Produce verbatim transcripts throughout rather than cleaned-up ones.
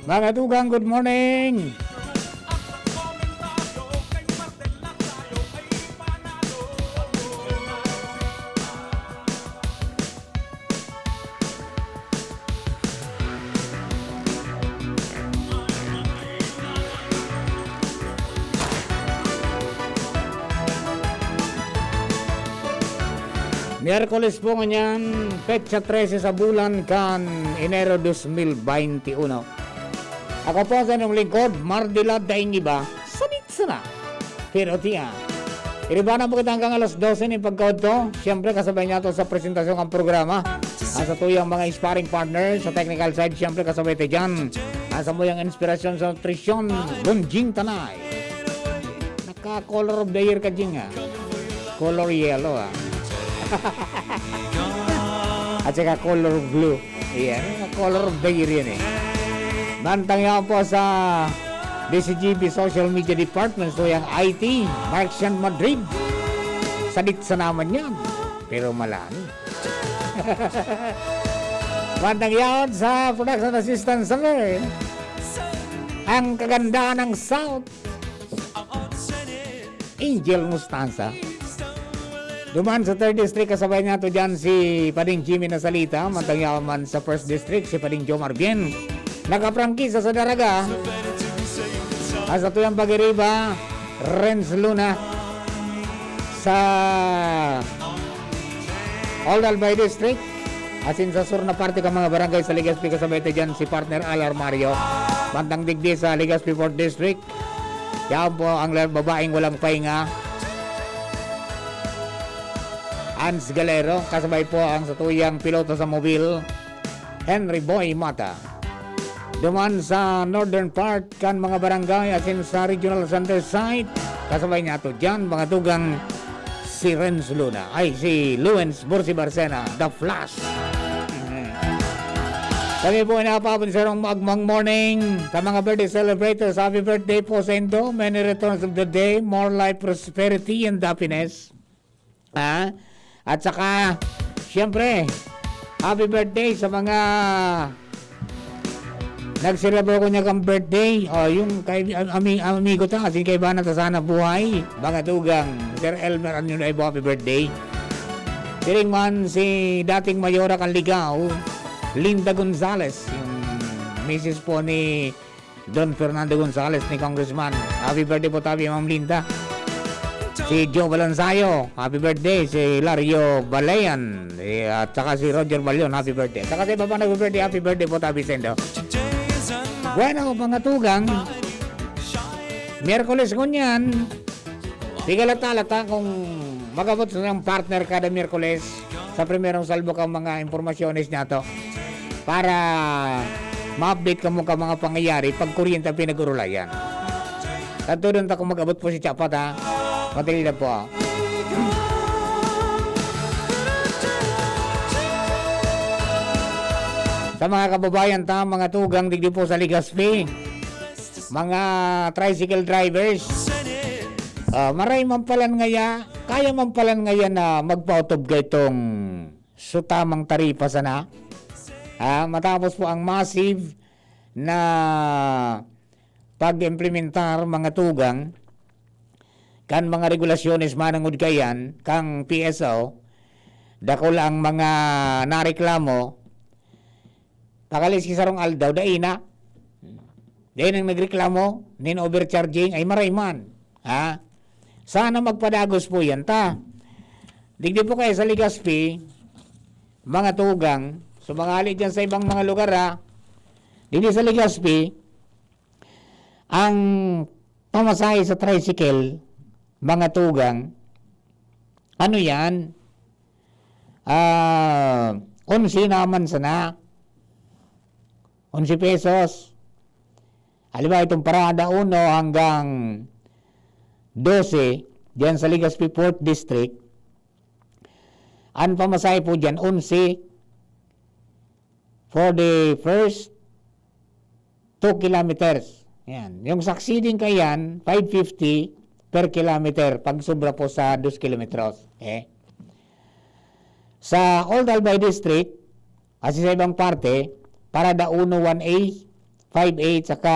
Mga tugang, good morning! Miyerkules po ngunyan, petsa trese sa bulan kan Enero dos mil baynte uno. Ako po sa inyong lingkod, Mardila Daing Iba, sadit sana. Pero tiyan, iribanan po kita hanggang alas dose nin pagkaodto. Siyempre, kasabay niyato sa presentasyon ng programa. Ang satuyang mga sparring partner sa technical side, siyempre, kasabay tayo dyan. Ang samuyang inspirasyon sa nutrisyon, Bunjing Tanay. Naka-color of the year ka, Jing, ah. Color yellow, ah. At saka color blue. Ayan, color of the year yan, eh. Mantang yan po sa D C G B Social Media Department, so yung I T, Mark Sean Madrid. Sadit sa naman yan. Pero malani. Mantang yan sa Production Assistant Center. Ang kagandahan ng South. Angel Mustanza. Duman sa third District, kasabay niyato dyan si Pading Jimmy Nasalita, mantang yaman sa first District, si Pading Jomar Bien. Nakaprangkisa sa Daraga. Ang satuyang pag-iriba, Renz Luna. Sa Old Albay District, asin sa sur na parte kan mga barangay sa Legazpi, kasabay ta dyan si Partner Al Armario. Mantang digdi sa Legazpi Fourth District, yan po ang la-, babaeng walang pahinga, Ans Galero, kasabay po ang satuyang piloto sa mobil, Henry Boy Mata. Duman sa northern part kan mga barangay asin sa regional center site, kasabay niyato dyan, mga tugang, si Renz Luna, ay, si Luens Bursi Barcena, The Flash. Kami po ay napapon sa magmang morning. Sa mga birthday celebrators, happy birthday po sa indo. Many returns of the day, more life, prosperity, and happiness. Ha? At saka, siyempre, happy birthday sa mga nagselebra ko niya kang birthday. O, yung kay, am-, ami-, amigo ta, asin kaibanan ta sana buhay. Mga tugang, Sir Elmer Anyon, ay happy birthday. Siring man si dating Mayora kan Ligao, Linda Gonzales, yung misis po ni Don Fernando Gonzales ni Congressman. Happy birthday po tabi, Ma'am Linda. Si Joe Balansayo, happy birthday. Si Lario Balean, eh, at saka si Roger Balion, happy birthday. Saka sa iba pang nag-birthday, happy birthday po tabi, Sendo. Bueno, mga tugang, Miyerkules ngunyan, pigalata-lata kung mag-abot sa isang partner kada Miyerkules sa primerong salbok ang mga impormasyones niyato para ma-update kamo ka mga pangyayari pag kuryente ang pinag-urulayan. Tanto doon ta kung mag-abot po si Chapat, ha? Madali lang po, ha? Sa mga kababayan ta, mga tugang digdi po sa Legazpi, mga tricycle drivers, ah, maray man palan ngaya, kaya man palan ngaya na magpaotob kaitong sutamang taripa sana. Ah, matapos po ang massive na pag-implementar, mga tugang, kan mga regulasyones manangod kaiyan kang P S O, dakul ang mga nareklamo, pakalis ki sarong aldaw, dai na. Dai nang nagreklamo nin overcharging, ay maray man. Ha? Sana magpadagos po yan ta. Digdi po kayo sa Legazpi, mga tugang, so mga hali dyan sa ibang mga lugar, ha? Digdi sa Legazpi, ang pamasahe sa tricycle, mga tugang, ano yan? Ah, onse naman sana. Onse pesos. Halimbawa, itong parada uno hanggang dose, diyan sa Legazpi Fourth District, ang pamasahe po diyan, onse for the first two kilometers. Yan. Yung succeeding ka yan, five fifty per kilometer pag sobra po sa dos kilometros. Eh. Sa Old Albay District, kasi sa ibang parte, parada uno one A, five A, tsaka,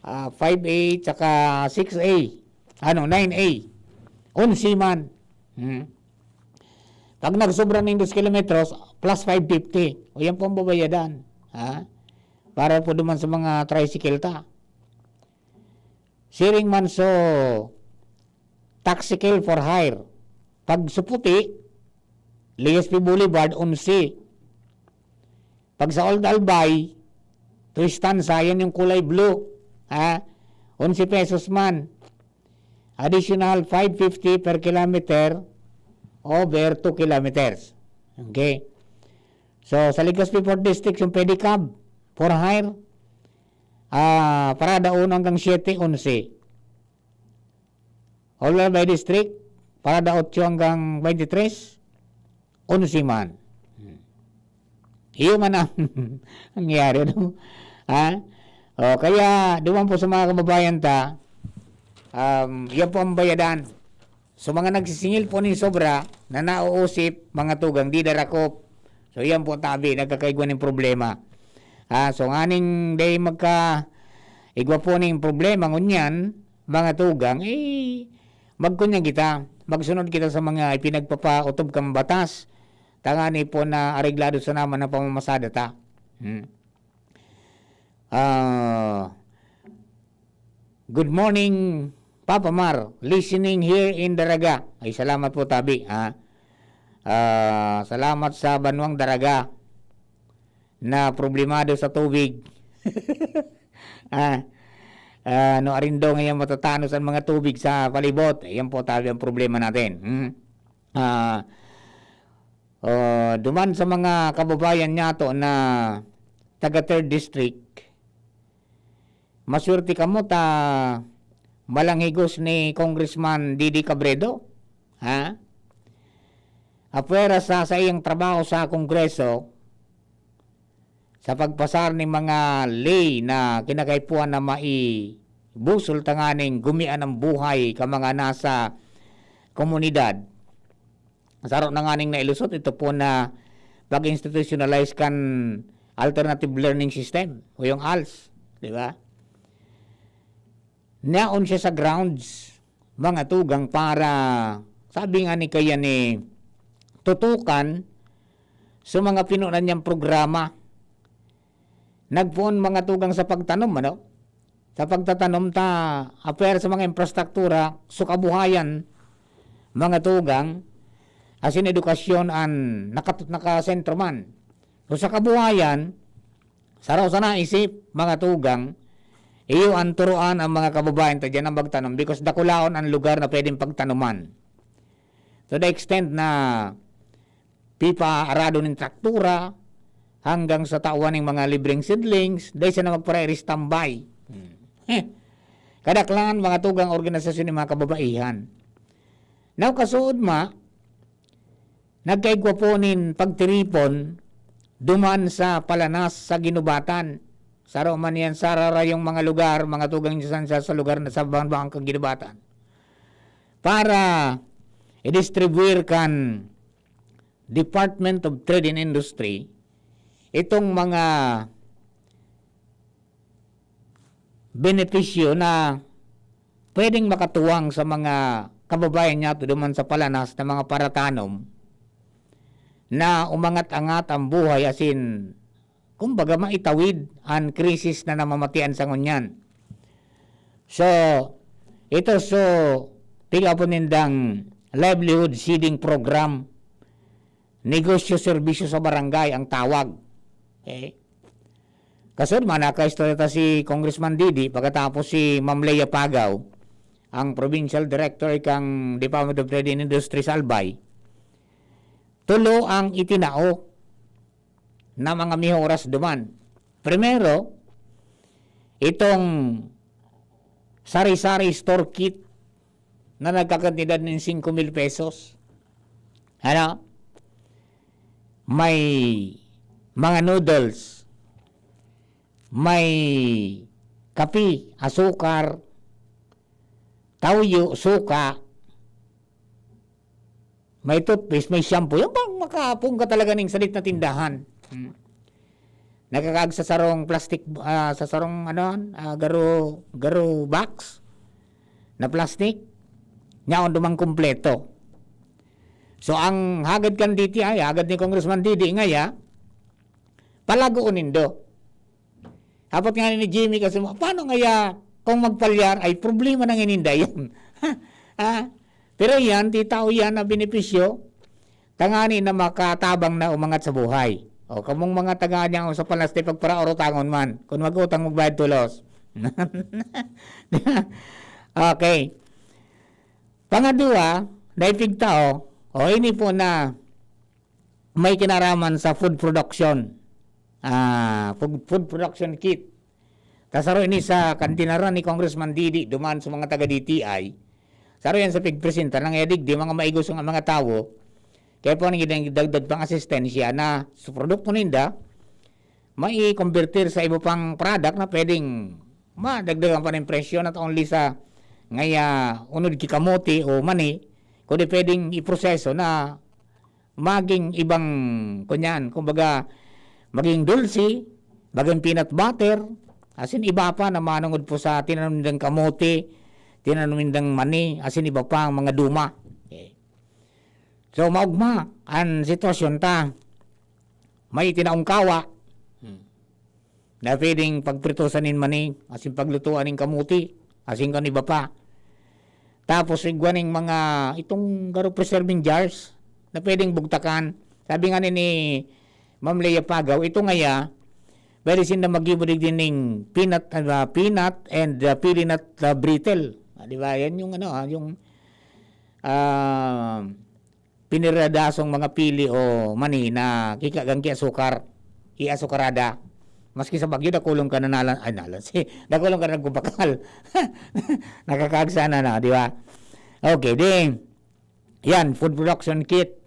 ah, five A, tsaka six A. Ano, nine A. Onse man. Hmm. Pag nagsobra ning dos kilometros, plus five fifty. O, yan po ang babayadan. Ha? Para po duman sa mga tricycle ta. Siring man so, tricycle for hire. Pag sa puti, Legazpi Boulevard, onse. Pag sa Old Albay, Tristan, sayan yung kulay blue. Ha? Onse pesos man. Additional five fifty per kilometer over two kilometers. Okay? So, sa Legazpi Fourth District, yung pedicab, for hire, ah, parada uno hanggang siyete, onse. Old Albay District, parada otso hanggang twenty-three, onse man. Iyo man ang nangyari, no? Ha? O, kaya, duman po sa mga kababayan ta, um, yan po ang bayadan. So, mga nagsisingil po ning sobra na nauusip, mga tugang, di darakop. So, yan po, tabi, nagkakaigwa ning problema. Ha? So, nganing day magka-, igwa po ning problema, ngunyan, mga tugang, eh, magkunyan kita. Magsunod kita sa mga ipinagpapautob kan batas. Tangani po na areglado sana man ang pamamasada ta. Hmm. Ah, good morning, Papa Mar. Listening here in Daraga. Ay, salamat po, tabi, ha? Ah, salamat sa banwang Daraga na problemado sa tubig. Ah, ah, no, arindo ngayon matatanos ang mga tubig sa palibot. Ayan po, tabi, ang problema natin. Hmm? Ah, oh, duman sa mga kababayan niyato na taga Third District, maswerte kamo ta malanghigos ni Congressman Didi Cabredo, ha? Apwera sa saiyang trabaho sa Kongreso, sa pagpasar ning mga ley na kinakaipuhan na maibusol tanganing gumian ang buhay ka mga nasa komunidad. Saro na nganing nailusot, ito po na pag-institutionalize kan alternative learning system o yung als, di ba? Naon siya sa grounds, mga tugang, para, sabi nga ni kaya ni, tutukan sa mga pinunan niyang programa. Nagpoon, mga tugang, sa pagtanom, ano? Sa pagtatanom ta, apwera sa mga infrastruktura, sa kabuhayan, mga tugang, asin edukasyon an nakat-, nakasentro man. So, sa kabuhayan, saro sana isip, mga tugang, iyo an turoan ang mga kababayan ta diyan ang magtanom because dakulaon ang lugar na pwedeng pagtanuman. To the extent na pipaarado nin traktura hanggang sa tawan ning mga libreng seedlings, dai sana magpara-standby. Hmm. Heh. Kadaklan, mga tugang, organisasyon nin mga kababaihan. Now, kasuod ma, nagkaigwa po nin pagtiripon duman sa palanas sa Guinobatan. Saro man yan sa rarayong mga lugar, mga tugang, diyan sa, sa lugar na sa bangkang Guinobatan. Para i-distribuir kan Department of Trade and Industry itong mga benepisyo na pwedeng makatuwang sa mga kababayan niyato duman sa palanas na mga paratanom na umangat-angat ang buhay, asin, kumbaga, maitawid an krisis na namamatian sa ngunyan. So, ito, so, tiga po nindang livelihood seeding program, negosyo, serbisyo sa barangay ang tawag. Okay? Kasunod, manakaistorya ta si Congressman Didi, pagkatapos si Ma'am Lea Pagaw, ang Provincial Director kang Department of Trade and Industry sa Albay. Tulo ang itinao na mga mihoras duman. Primero, itong sari-sari store kit na nagkakantidad ng singko mil pesos. Ano? May mga noodles, may kape, asukar, tawyo, suka, may toothpaste, may shampoo. Yung bang makapungga talaga ning salit na tindahan. Hmm. Nakakaag sa sarong plastic, ah, sa sarong, ano, ah, garo, garo box na plastic, nyaon duman kumpleto. So, ang hagad kan D T I, hagad ni Congressman Didi ngaya, palagoon nindo. Dapat nga ni Jimmy kasi, paano ngaya kung magpalyar ay problema na nganinda yan? Ah, pero yan, di tao yan na benepisyo, tangani na makatabang na umangat sa buhay. O, kamong mga taga niya sa palas, di pagparaorotangon man. Kung mag-utang, magbayad tulos. Okay. Pangadua, naipigtao, o ini po na may kinaraman sa food production. Ah, food, food production kit. Ta saro ini sa kantinaran ni Congressman Didi, duman sa mga taga D T I. Saro yan sa pigpresenta ng digdi, mga maigos nga mga tawo. Kaya po ang idagdag pang asistensya na sa produkto ninda, mai-convertir sa iba pang product na pwedeng madagdagan pa ng presyo, not only sa ngaya unod ki kamote o mani, kundi pwedeng iproseso na maging ibang, kunyan, kumbaga, maging dulce, maging peanut butter, asin iba pa na manungod po sa tinanom nindang kamote, tinanom nindang mani, asin iba pa ang mga duma. Okay. So, maugma an sitwasyon ta. May tinaong kawa. Hmm. Na pwedeng pagpritosan nin mani, asin paglutoan nin kamuti, asin kan iba pa. Tapos, igwa ning mga, itong garo preserving jars, na pwedeng bugtakan. Sabi nga ni, ni Ma'am Lea Pagaw, ito ngaya, pwede sinda maggibo digdi ning peanut, ah, peanut and, ah, pili nut, ah, brittle. Ah, di ba? Yan yung ano, ah, yung, ah, piniradasong mga pili o mani na kikagang ki asukar, iasukarada. Maski sa Baguio, dakulon ka na nalan-, ay, nalansi, dakulon ka na nagbubakal. Nakakaagsa na, no, di ba? Okay, di, yan, food production kit.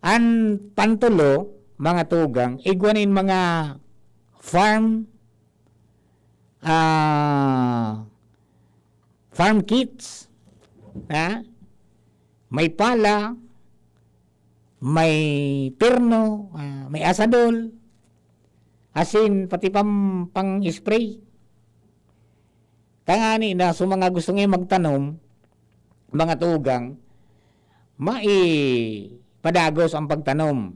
An pantulo, mga tugang, igwa nin mga farm, ah, farm kits, ha? May pala, may perno, ah, may asadol, asin pati pam-, pang-spray. Tangani na sa mga gusto nga magtanom, mga tugang, maipadagos ang pagtanom.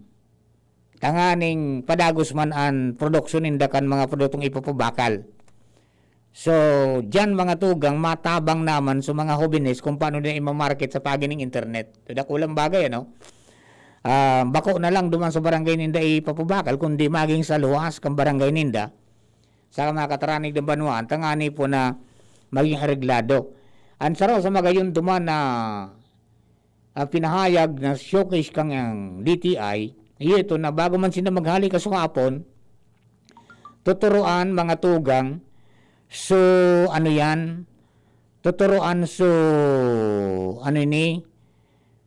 Tanganing padagos man an produksyon ninda kan mga produktong ipapabakal. So, diyan, mga tugang, matabang naman sa mga hobenes kung paano nila ima-market sa paagi ning internet. So, dakulang bagay, ano? Ah, bako na lang duman sa barangay ninda ipapabakal, kundi maging sa luwas kan barangay ninda, sa mga kataranig ng banwaan, tangani po na maging areglado. An saro sa magayon duman na ah, pinahayag na showcase kan D T I, iyo ito na bago man sinda maghali kasukapon, tuturuan mga tugang, so, ano yan, tuturuan, so, ano ini,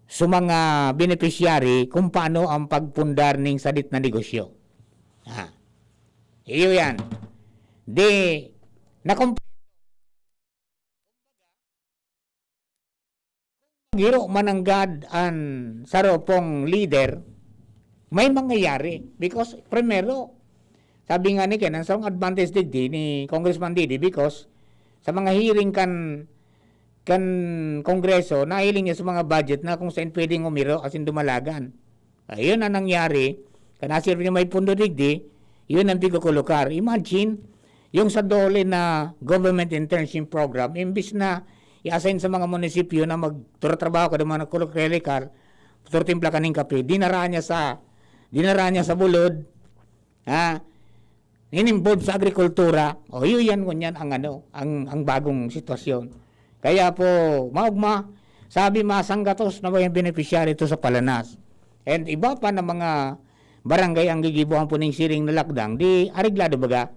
so, mga beneficiary kung paano ang pagpundar ning sadit na negosyo. Ah, iyo yan. Di, nakumpleto. Giro mananggad an saro pong leader, may mangyayari. Because, primero, sabi nga ni Ken, ang sarong advantage digdi ni Congressman Didi, because sa mga hearing kan, kan Kongreso, nahiling niya sa mga budget na kung saan pwedeng umiro asin dumalagan. Ayun ang nangyari. Kan nasirbi niya may pundo digdi, yun ang pigkukulukar. Imagine, yung sa DOLE na government internship program, imbis na i-assign sa mga munisipyo na magtratrabaho ka ng mga clerical, turtimpla kaning kape, dinara niya sa, dinara niya sa bulod, ha? Ininvolve sa agrikultura, o, yun yan, ngunyan ang, ano, ang, ang bagong sitwasyon. Kaya po, maugma, sabi, masanggatos na ba yung beneficiary ito sa Palanas? And iba pa na mga barangay ang gigibuhan po ning siring na lakdang, di areglado baga.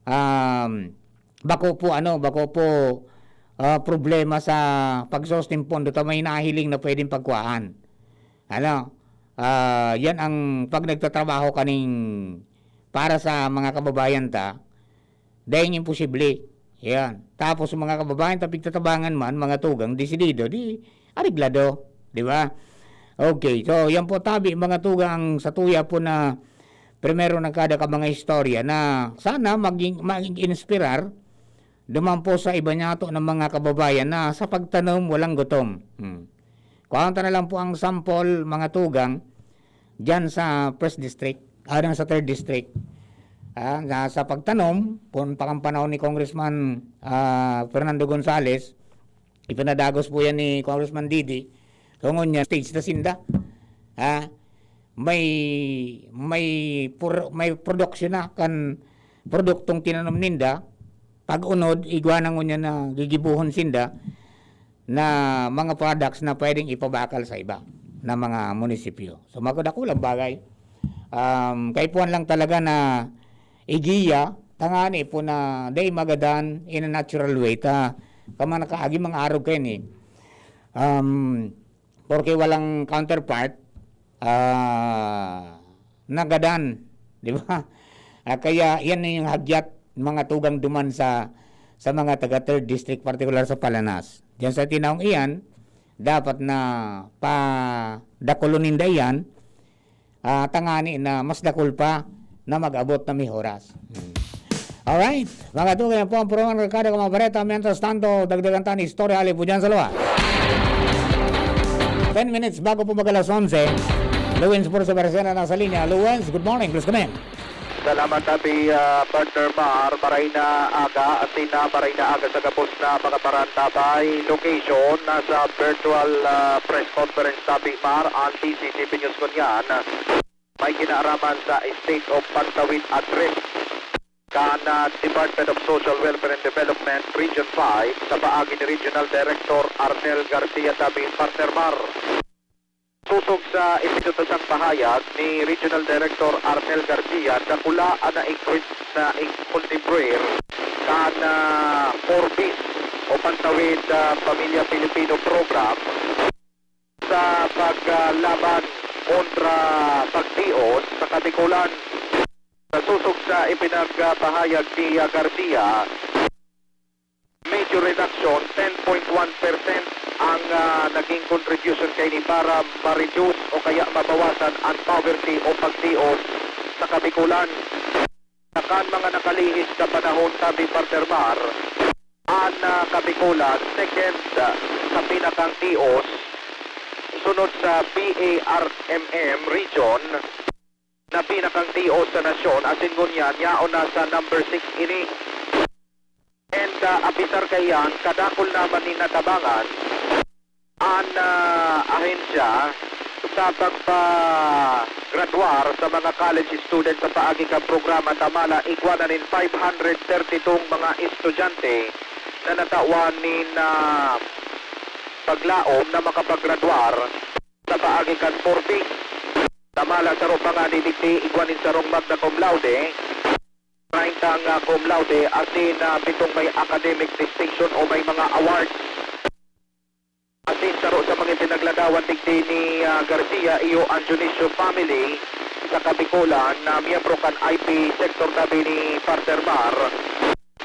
Um, bako po, ano, bako po, ah, problema sa pagsustain pondo ta may nahiling na pwedeng pagkuhaan. Ano, ah, yan ang pag nagtatrabaho kaning para sa mga kababayan ta, dahil imposible. Yan. Tapos, mga kababayan ta, pigtatabangan man, mga tugang, desidido, di areglado. Di ba? Okay. So, yan po, tabi, mga tugang, ang satuya po na Primero, nagkada ka mga istorya na sana maging, maging inspirar duman po sa iba niyato ng mga kababayan na sa pagtanom, walang gutom. Hmm. Kuhaan ta na lang po ang sample, mga tugang, dyan sa First District, ah, dyan sa Third District. Ah, na sa pagtanom, kung pa kan panahon ni Congressman, ah, Fernando Gonzales, ipinadagos po yan ni Congressman Didi, kung niya, stage na sinda. Ah, may, may, pur-, may produksyon na kan produktong tinanom ninda, pag-unod, igwa na ngunyan na gigibohon sinda na mga products na pwedeng ipabakal sa iba na mga munisipyo. So, magkadakulang bagay. Um, kaipuhan lang talaga na igiya, tangani po na dai magadan in a natural way. Ta, kama nakaagi mga arog kayo ni. Um, porque walang counterpart, ah, nagadan, di ba? Ah, kaya yan na yung hagyat, mga tugang duman sa, sa mga taga Third District, partikular sa Palanas. Diyan sa tinaong iyan, dapat na padakulon ninda yan, ah, tangani na mas dakul pa na mag-abot na may oras. Hmm. Alright, mga tugang, yan po ang Purungan Rekado kan mga Bareta. Mientras tanto, dagdagan ta ni istorya hali po dyan sa luwa. Ten minutes bago po mag-alas onse, Luwins Porcio Barcena nasa linya. Luwins, good morning. Please come in. Salamat, Abi, ah, partner Mar. Maray na aga, asin na maray na aga sa gabos na mga parantabay. Location, nasa virtual, ah, press conference, Abi Mar, ang D C C P News ngunyan. May kinaaraman sa State of Pantawid Address kan, ah, Department of Social Welfare and Development, Region five, sa paagi ni Regional Director Arnel Garcia, Tabi, Partner Mar. Sosog sa ipinutosang pahayag ni Regional Director Arnel Garcia, dakula an naingkwit-, nainkontribuyir kan, ah, four Ps o Pantawid, ah, Pamilya Pilipino Program sa paglaban kontra pagtios sa Kabikolan. Nasosog sa ipinagpahayag ni, ah, Garcia, major reduction, ten point one percent ang, ah, naging contribution kaini para ma-reduce o kaya mabawasan ang poverty o pagtios sa Kabikolan. Sa kan mga nakalihis na panahon, Tabi, Partner Mar, an, ah, Kabikolan, second, ah, sa pinakang tios, sunod sa P A R M M region, na pinakang tios sa nasyon, asin ngunyan, yaon na sa number six ini. And, ah, apisar kaiyan, kadakul naman nin natabangan an, ah, ahensya sa pagpagradwar sa mga college students sa paagi kan programa Tamala, igwa na nin five hundred thirty-two mga estudyante na natawan nin, ah, paglaom na makapagradwar sa paagi kan four Ps. Tamala, saro pa ngani digdi, igwa nin sarong magna cum laude, treinta nga cum laude, asin, ah, pitong may academic distinction o may mga awards. Asin saro sa mga pinagladawan digdi ni, ah, Garcia, iyo an Dionisio family sa Kabikolan na miyembro kan I P sector, Tabi, ni Partner Mar,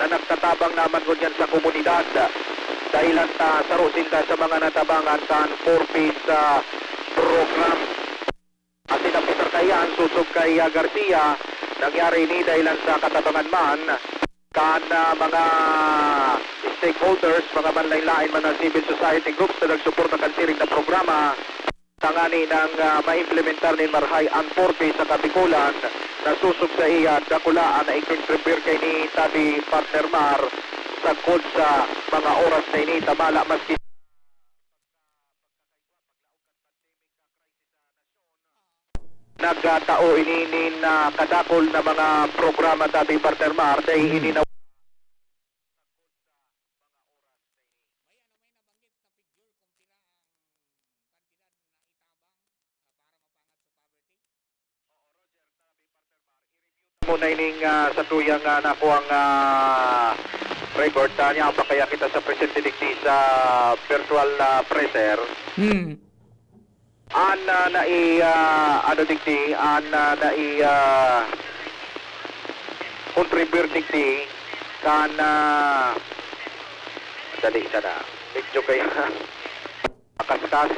na nagtatabang naman ngunyan sa komunidad. Dahilan ta saro sinda sa mga natabangan kan four Ps, ah, program. Asin ang pisar kaiyan, sosog kay, ah, Garcia, nangyari ini dahilan sa katabangan man kan, ah, mga stakeholders, mga manlain-lain man na civil society groups na nagsuporta kan siring na programa, tangani nang, ah, maimplementar nin marahay an four Ps sa Kabikolan, na sosog sa iya, dakula an naikontribuyir kaini, Tabi, Partner Mar, sagkod sa mga oras na ini, Tamala, maski nagtao ini nin, ah, kadakul na mga programa, Tabi, Partner Mar, dai ini na Muna ining, ah, sa tuyang, ah, nakuang, ah, record, ah, niya pa kaya kita sa presente digdi sa virtual, ah, presser. Hmm. An, ah, nai, ah, ano digdi, an, ah, nai, ah, contribute digdi kan, ah, dali sana. Medyo kaya makaskas.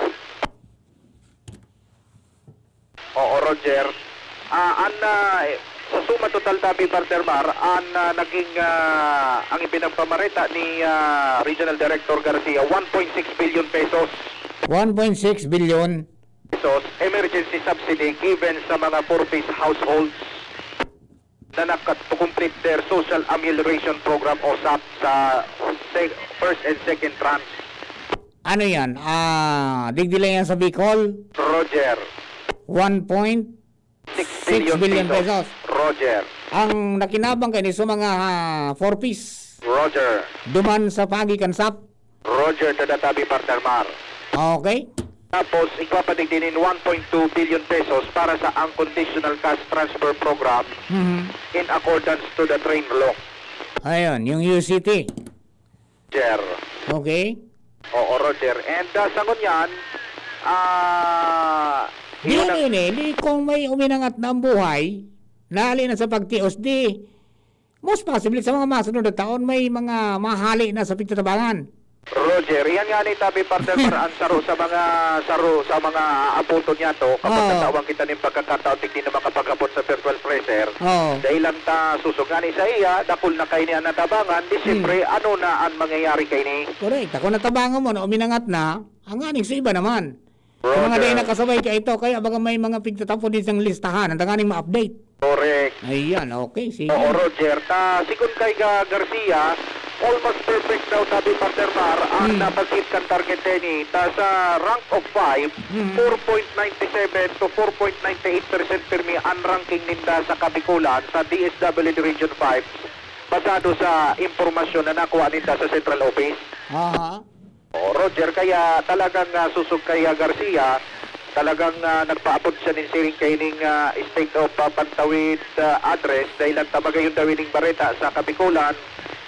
Oo, Roger. Ah, an, ah, sa suma total, tabi, Partner Mar, an, ah, naging, ah, ang ipinagpamareta ni, ah, Regional Director Garcia, one point six billion pesos. One point six billion. Pesos emergency subsidy given sa mga poor-faced households na naka-, to complete their social amelioration program o sap sa se-, first and second tranche. Ano yan? Ah, digdi lang yan sa Bicol? Roger. One point six billion pesos. Roger. Ang nakinabang kaini sa mga, ah, four Ps. Roger. Duman sa paagi kan sap. Roger, tada tabi, Partner Mar. Okay. Tapos, igpapadigdi nin one point two billion pesos para sa unconditional cash transfer program Mhm. in accordance to the train law. Ayun, yung U C T. Roger. Okay. Oo, Roger. And, ah, sa ngunyan, ah, Di yun ano ang yun eh, di kung may uminangat na ang buhay, nahali na sa pagtios, di, most possibly sa mga masunod na taon, may mga mahali na sa pigtatabangan. Roger, yan nga ni tabi, Partner Mar, ang saro sa mga, saro sa mga abuton niya to, kapag Oo. natawan kita ng pagkakataon, digdi na makapag-abot sa virtual presser, Oo. dahil lang ta susog nga ni sa iya, dakul na kaini ang natabangan, di Hmm. siyempre, ano na ang mangyayari kaini? Correct. Ako natabangan mo na uminangat na, ang aning sa iba naman. Sa mga Roger. dahil nakasabay ka ito, kaya baga may mga pigtatapon din siyang listahan, ang tanganing ma-update. Correct. Ayan, okay, sige. Oo, Roger. Ta, sigon kay Ga-, Garcia, almost perfect daw, tabi, Partner Mar, ang Hmm. napag-hit kan target teni. Ta sa rank of five, Hmm. four point nine seven to four point nine eight percent pirmi ang ranking ninda sa Kabikulan sa D S W D Region five, basado sa impormasyon na nakuha ninda sa Central Office. Aha. Oh, Roger, kaya talagang, ah, susog kay, ah, Garcia, talagang, ah, nagpaabot siya nin siring kaining, ah, State of, ah, Pantawid, ah, Address, dahil ang tamaga yun daw ining bareta sa Kabikulan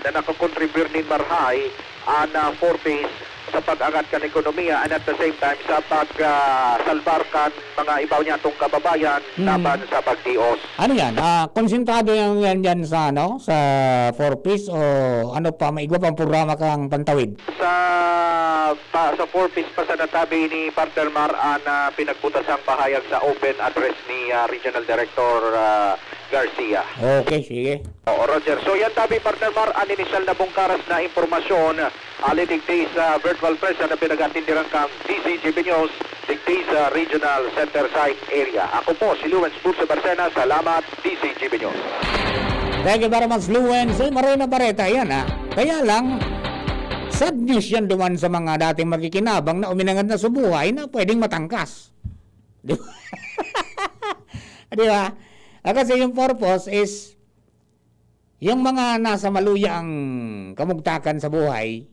na nakakontribute nin marhay an, ah, four Ps sa pag-angat kan ekonomiya and at the same time sa pag, ah, salbar kan mga ibaw niyatong kababayan Hmm. laban sa pagtios. Ano yan? Ah, konsentrado yan, yan dyan sa, ano, sa four Ps o ano pa, may iba pang programa kang Pantawid? Sa, pa, sa four Ps pa sa natabi ni Partner Mar an, ah, pinagbutasang pahayag sa open address ni, ah, Regional Director, ah, Garcia. Okay, sige. Oo, Roger. So, yan tabi, Partner Mar, an inisyal na bungkaras na impormasyon, ali digdi sa virtual press na pinag-atindiran kang D Z G B News, digdi sa Regional Center Site Area. Ako po si Lawrence Bursa Barcena. Salamat, D Z G B News. Thank you very much, Lawrence. Eh, maray na bareta yan, ha? Kaya lang, sad news yan duman sa mga dating makikinabang na uminangat na sa buhay na pwedeng matangkas. Di ba? Di ba? Ah, kasi yung purpose is, yung mga nasa maluyang kamugtakan sa buhay,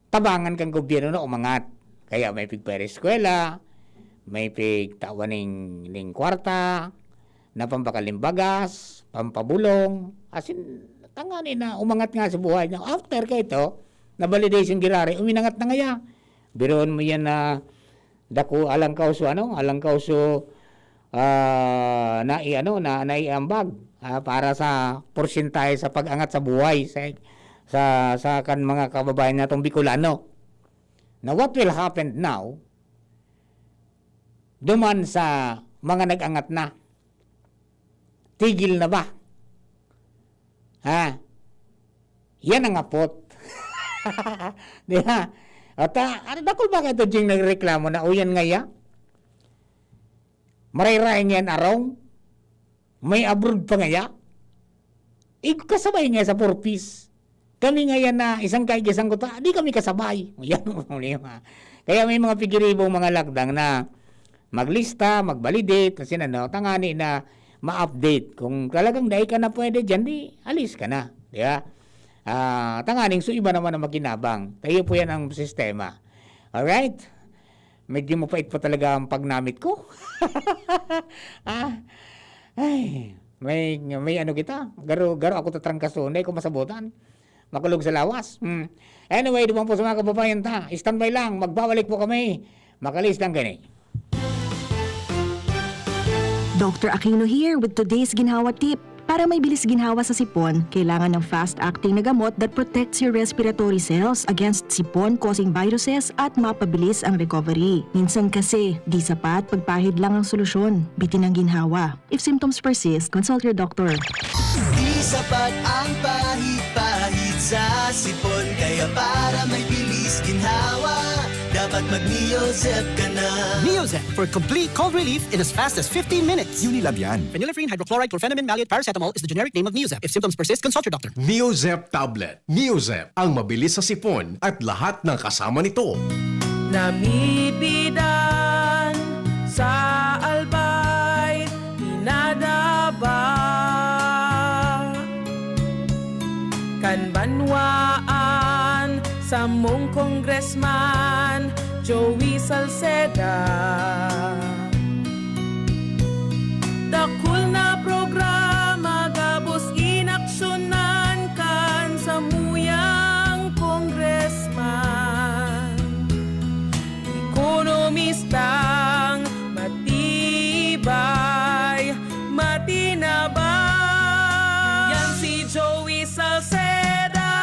tabangan kan gobyerno na umangat. Kaya may pigpera-eskwela, may pigtawan ning, ning kwarta, na pambakal ning bagas, pampabulong, as in, tangani na umangat nga sa buhay. Now, after kaito, na validation girare, uminangat na ngaya. Biruon mo yan na dako, alang kauso, ano, alang kauso, ah, nai-, ano, na, naiambag, ah, para sa porsentahe sa pag-angat sa buhay sa, sa, sa kan mga kababayan natong Bicolano. Now, what will happen now duman sa mga nag-angat na? Tigil na ba? Ha? Yan ang apot. Di ba? At, ah, ano, dakul ba kayo, Jing, nagreklamo na, "O, yan ngaya? Maray-ray ngayan arong? May abroad pa ngaya?" Ig-, kasabay nga sa four Ps. Kami ngayan na isang kaig, isang kuta, di kami kasabay. Yan ang problema. Kaya may mga pigiribong mga lakdang na maglista, mag-validate, kasi ano, tangani na ma-update. Kung talagang dai ka na pwede dyan, di alis ka na. Di ba? Ah, tanganing so iba naman ang makinabang. Tayo po yan ang sistema. Alright? Medyo mapait pa talaga ang pagnamit ko. Ah, ay, may, may ano kita. Garo, garo ako tatrangkaso. Hindi ko masabutan. Makulog sa lawas. Hmm. Anyway, duman po sa mga kababayan ta, standby lang. Magbabalik po kami. Makalis lang kini. Doctor Aquino here with today's Ginhawa Tip. Para may bilis ginhawa sa sipon, kailangan ng fast-acting na gamot that protects your respiratory cells against sipon-causing viruses at mapabilis ang recovery. Minsan kasi, di sapat pagpahid lang ang solusyon, bitin ang ginhawa. If symptoms persist, consult your doctor. Di sapat ang pahid-pahid sa sipon, kaya para may bilis ginhawa, dapat mag-Neozep ka na. Neozep for complete cold relief in as fast as fifteen minutes. Unilab yan. Phenylephrine, hydrochloride, chlorphenamine, maleate, paracetamol is the generic name of Neozep. If symptoms persist, consult your doctor. Neozep tablet. Neozep, ang mabilis sa sipon at lahat ng kasama nito. Namibidan sa Albay, pinadaba kan banwaan samong Congressman Joey Salceda. Dakul na programa gabos inaksyonan kan samuyang congressman. Ekonomistang matibay, matinabang. Yan si Joey Salceda,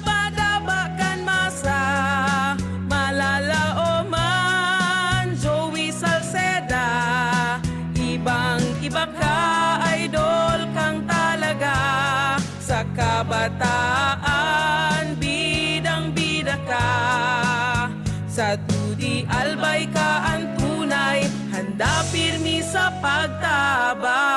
padaba kan masa, malalaoman. Joey Salceda, ibang-iba ka, idol kang talaga. Sa kabataan, bidang-bida ka. Sa dudi, albay ka an tunay, handa pirmi sa pagtabang.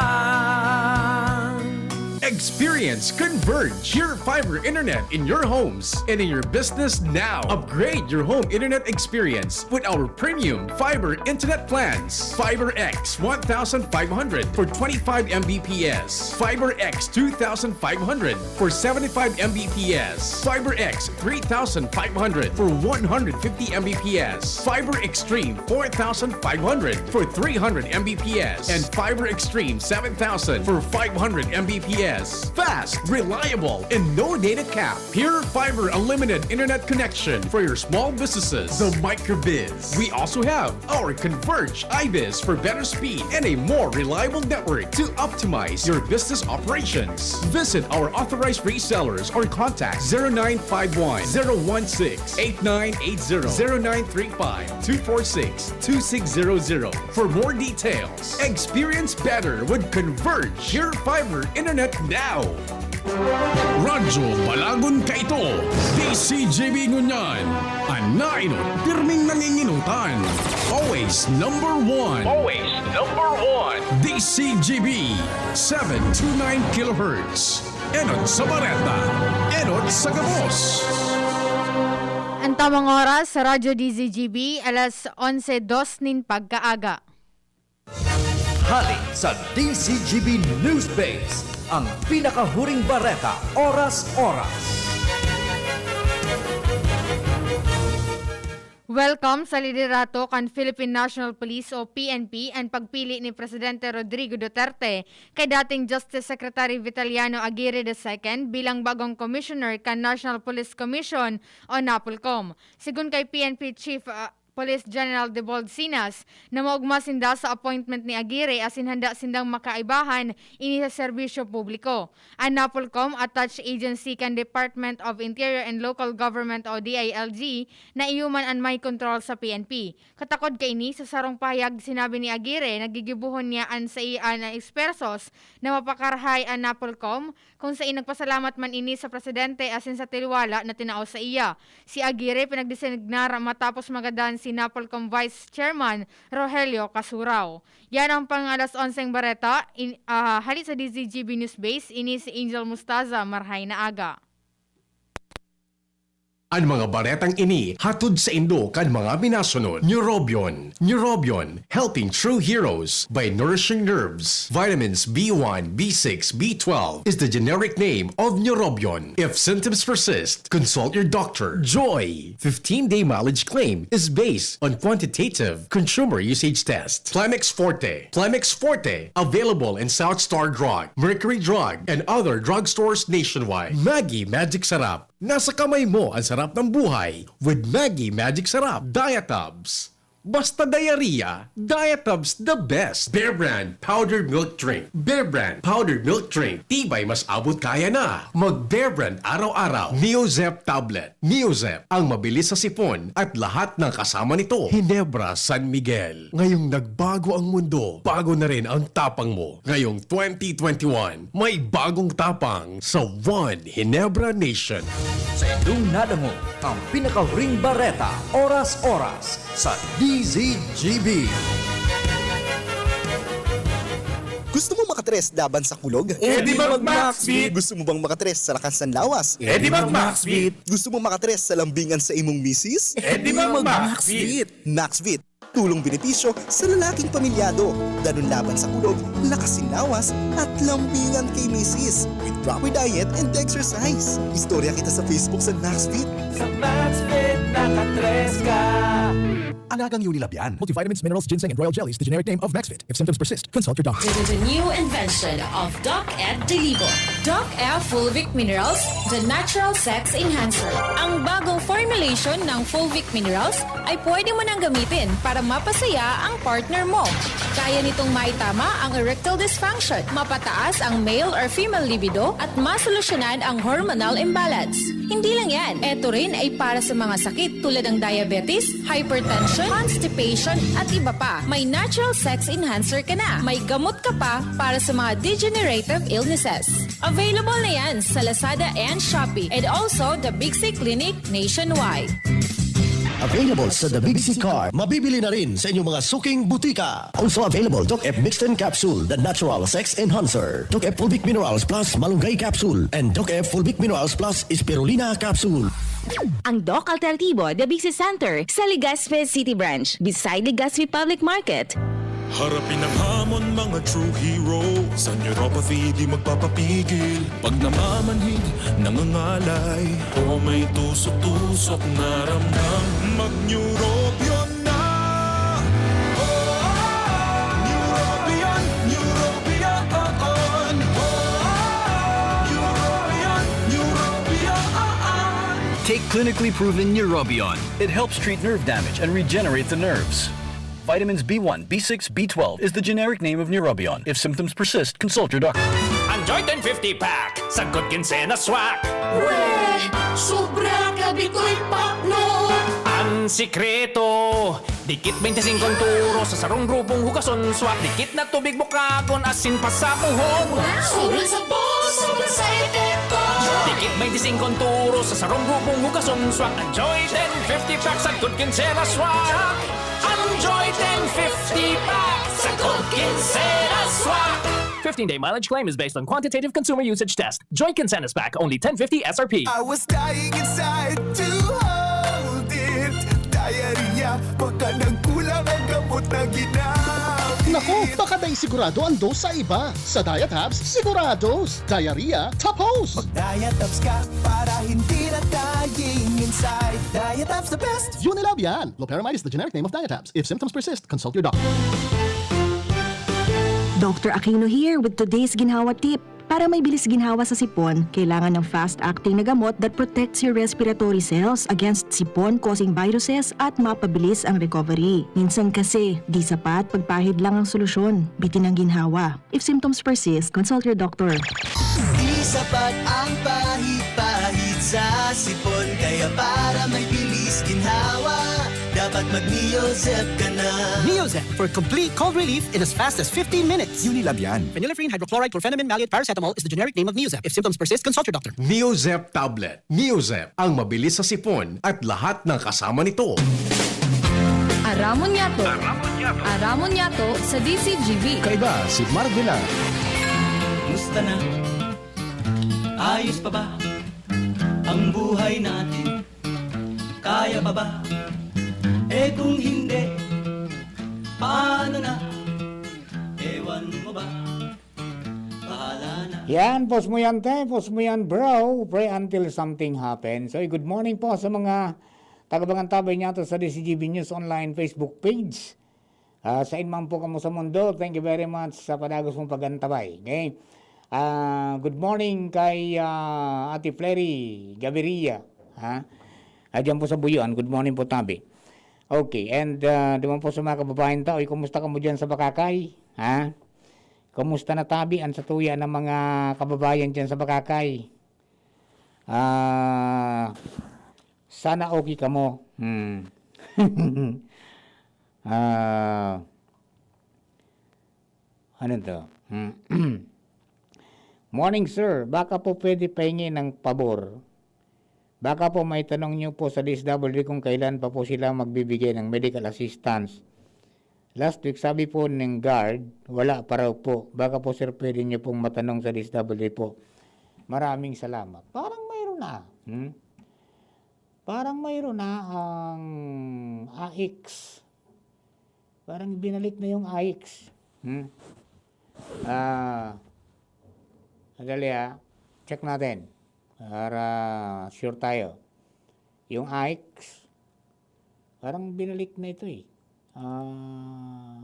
Experience Converge, your fiber internet in your homes and in your business now. Upgrade your home internet experience with our premium fiber internet plans. FiberX one thousand five hundred for twenty-five M B P S, FiberX two thousand five hundred for seventy-five M B P S, FiberX three thousand five hundred for one hundred fifty M B P S, FiberXtreme four thousand five hundred for three hundred M B P S, and FiberXtreme seven thousand for five hundred M B P S. Fast, reliable, and no data cap. Pure Fiber Unlimited Internet Connection for your small businesses. The Microbiz. We also have our Converge IBIZ for better speed and a more reliable network to optimize your business operations. Visit our authorized resellers or contact zero nine five one, zero one six, eight nine eight zero, zero nine three five, two four six, two six zero zero for more details. Experience better with Converge Pure Fiber Internet now. Radyo Balagon Kaito, D C G B ngunyan, an naenot pirming nanginginutan. Always number one. Always number one. D C G B, seven two nine kilohertz. Enot sa bareta, enot sa gabos. An tamang oras sa Radyo D Z G B, alas onse dos nin pagkaaga. Hale sa D Z G B Newsbase, ang pinakahuring bareta, oras-oras. Welcome sa liderato kan Philippine National Police o P N P an pagpili ni Presidente Rodrigo Duterte kay dating Justice Secretary Vitaliano Aguirre the second bilang bagong Commissioner kan National Police Commission o NAPOLCOM. Sigon kay P N P Chief, ah, Police General Debold Sinas na maogma sinda sa appointment ni Aguirre asin handa sindang makaibahan ini sa serbisyo publiko. An NAPOLCOM, attached agency kan Department of Interior and Local Government o D I L G, na iyo man an may kontrol sa P N P. Katakod kaini, sa sarong pahayag sinabi ni Aguirre na gigibohon niya an saiya na espersos na mapakarahay an NAPOLCOM, kung sain nagpasalamat man ini sa presidente asin sa tiwala na tinao saiya. Si Aguirre pinagdesignar matapos magadan si NAPOLCOM Vice Chairman Rogelio Kasurao. Yan ang pang alas onseng bareta, in, ah, hali sa D Z G B Newsbase, ini si Angel Mustaza, marhay na aga. An mga baretang ini hatod saindo kan mga minasunod: Neurobion. Neurobion, helping true heroes by nourishing nerves. Vitamins B one, B six, B twelve is the generic name of Neurobion. If symptoms persist, consult your doctor. Joy, fifteen-day mileage claim is based on quantitative consumer usage test. Plemex Forte. Plemex Forte, available in South Star Drug, Mercury Drug, and other drugstores nationwide. Maggi Magic Sarap. Nasa kamay mo ang sarap ng buhay with Maggi Magic Sarap Diet Tubs. Basta diarrhea, Diatabs the best. Bear Brand Powdered Milk Drink. Bear Brand Powdered Milk Drink. Tibay mas abot kaya na. Mag Bear Brand araw-araw. Neozep Tablet. Neozep, ang mabilis sa sipon at lahat ng kasama nito. Hinebra San Miguel. Ngayong nagbago ang mundo, bago na rin ang tapang mo. Ngayong twenty twenty-one, may bagong tapang sa One Hinebra Nation. Sa indong nadangog ang pinakahuring bareta, oras-oras, sa D Z G B. Gusto mo makatres laban sa kulog? Eh, di mag-Maxvit! Gusto mo bang makatres sa lakas ng lawas? Eh, di mag-Maxvit! Gusto mo makatres sa lambingan sa imong misis? Eh, di mag-Maxvit! Maxvit, tulong benepisyo sa lalaking pamilyado. Danun laban sa kulog, lakas sin lawas, at lambingan kay misis. With proper diet and exercise. Istorya kita sa Facebook sa Maxfit. Sa Maxfit, nakatres ka! Alagang Unilab yan. Multivitamins, minerals, ginseng, and royal jellies, the generic name of Maxfit. If symptoms persist, consult your doctor. The new invention of Doc Ed Delibo. Doc Ed Fulvic Minerals, the natural sex enhancer. Ang bagong formulation ng Fulvic Minerals ay pwede mo nang gamitin para mapasaya ang partner mo. Kaya nitong maitama ang erectile dysfunction, mapataas ang male or female libido, at masolusyonan ang hormonal imbalance. Hindi lang yan, eto rin ay para sa mga sakit tulad ng diabetes, hypertension, constipation, at iba pa. May natural sex enhancer ka na. May gamot ka pa para sa mga degenerative illnesses. Available na yan sa Lazada and Shopee, and also the Big C Clinic nationwide. Available sa The Big C Car. Mabibili na rin sa inyong mga suking butika. Also available, Doc F Mixten Capsule, the natural sex enhancer. Doc F Fulvic Minerals Plus Malunggay Capsule, and Doc F Fulvic Minerals Plus Spirulina Capsule. Ang Doc Alternatibo, The Big C Center, sa Legazpi City Branch, beside Legazpi Public Market. Harapin ang hamon, mga true hero. Sa neuropathy, di magpapapigil. Pag namamanhid, nangangalay, o may tusok-tusok na ramdam, mag-Neurobion na! Oh, Neurobion, Neurobion, oh, Neurobion, Neurobion. Take clinically proven Neurobion. It helps treat nerve damage and regenerate the nerves. Vitamins B one, B six, B twelve is the generic name of Neurobion. If symptoms persist, consult your doctor. Ang Joy ten fifty pack, sagkod kinsenas swak. Weh! Sobra ka bitoy pakno! Ang sikreto, dikit twenty-five turos sa sarong grupong hugason swak. Dikit na tubig bukagon, asin pasabuhon. Wow! Sobrang sabon, sobrang sa epekto! Dikit twenty-five turos sa sarong grupong hugason swak. Ang Joy ten fifty pack, sagkod kinsenas swak. Ang Joy ten fifty pack, sagkod kinsenas swak. Fifteen-day mileage claim is based on quantitative consumer usage test. Joy Kinsenas Pack, only ten fifty S R P. I was dying inside to hold it. Diarrhea, baka nagkulang ang gamot na ginamit. Naku, baka dai sigurado ang dose sa iba. Sa Diatabs, sigurados. Diarrhea, tapos! Mag-Diatabs ka para hindi na dying inside. Diatabs the best! Unilab yan! Loperamide is the generic name of Diatabs. If symptoms persist, consult your doctor. Doctor Aquino here with today's ginhawa tip. Para may bilis ginhawa sa sipon, kailangan ng fast-acting na gamot that protects your respiratory cells against sipon-causing viruses at mapabilis ang recovery. Minsan kasi, di sapat pagpahid lang ang solusyon. Bitin ang ginhawa. If symptoms persist, consult your doctor. Di sapat ang pahid-pahid sa sipon, kaya para may bilis ginhawa, dapat mag-Neozep ka na. Neozep for complete cold relief in as fast as fifteen minutes. Unilab yan. Phenylephrine, hydrochloride, chlorphenamine, maleate, paracetamol is the generic name of Neozep. If symptoms persist, consult your doctor. Neozep tablet. Neozep, ang mabilis sa sipon at lahat ng kasama nito. Aramon Yato. Aramon Yato sa D C G B. Kaiba si Mark Villar. Musta na? Ayos pa ba ang buhay natin? Kaya pa ba? Eh, kung hindi, paano na? Ewan mo ba? Bahala na. Yan, pause mo yan, te. Pause mo yan, bro. Pray until something happens. So, good morning po sa mga tagabangantabay niyato sa D C G B News Online Facebook page. Ah, sain man po kamo sa mundo, thank you very much sa padagos mong pag-antabay. Okay? Ah, good morning kay, ah, Ate Flery Gaviria, ha? Ah, diyan po sa Buyuan, good morning po, tabi. Okay, and, ah, duman po sa mga kababayan ta, oy, kumusta kamo diyan sa Bakakay? Ha? Kumusta na tabi an satuya na mga kababayan diyan sa Bakakay? Ah, sana okay kamo. Hmm. Ah, ano 'to? Hmm. Morning, sir. Baka po pwede pahingi ng pabor. Baka po maitanong niyo po sa D S W D kung kailan pa po sila magbibigay ng medical assistance. Last week, sabi po ng guard, wala pa raw po. Baka po, sir, pwede niyo pong matanong sa D S W D po. Maraming salamat. Parang mayroon na. Hmm? Parang mayroon na ang A I C S. Parang binalik na yung A I C S. Hmm? Ah, sandali, ah. Check natin. Para sure tayo. Yung A I C S, parang binalik na ito, eh. Ah,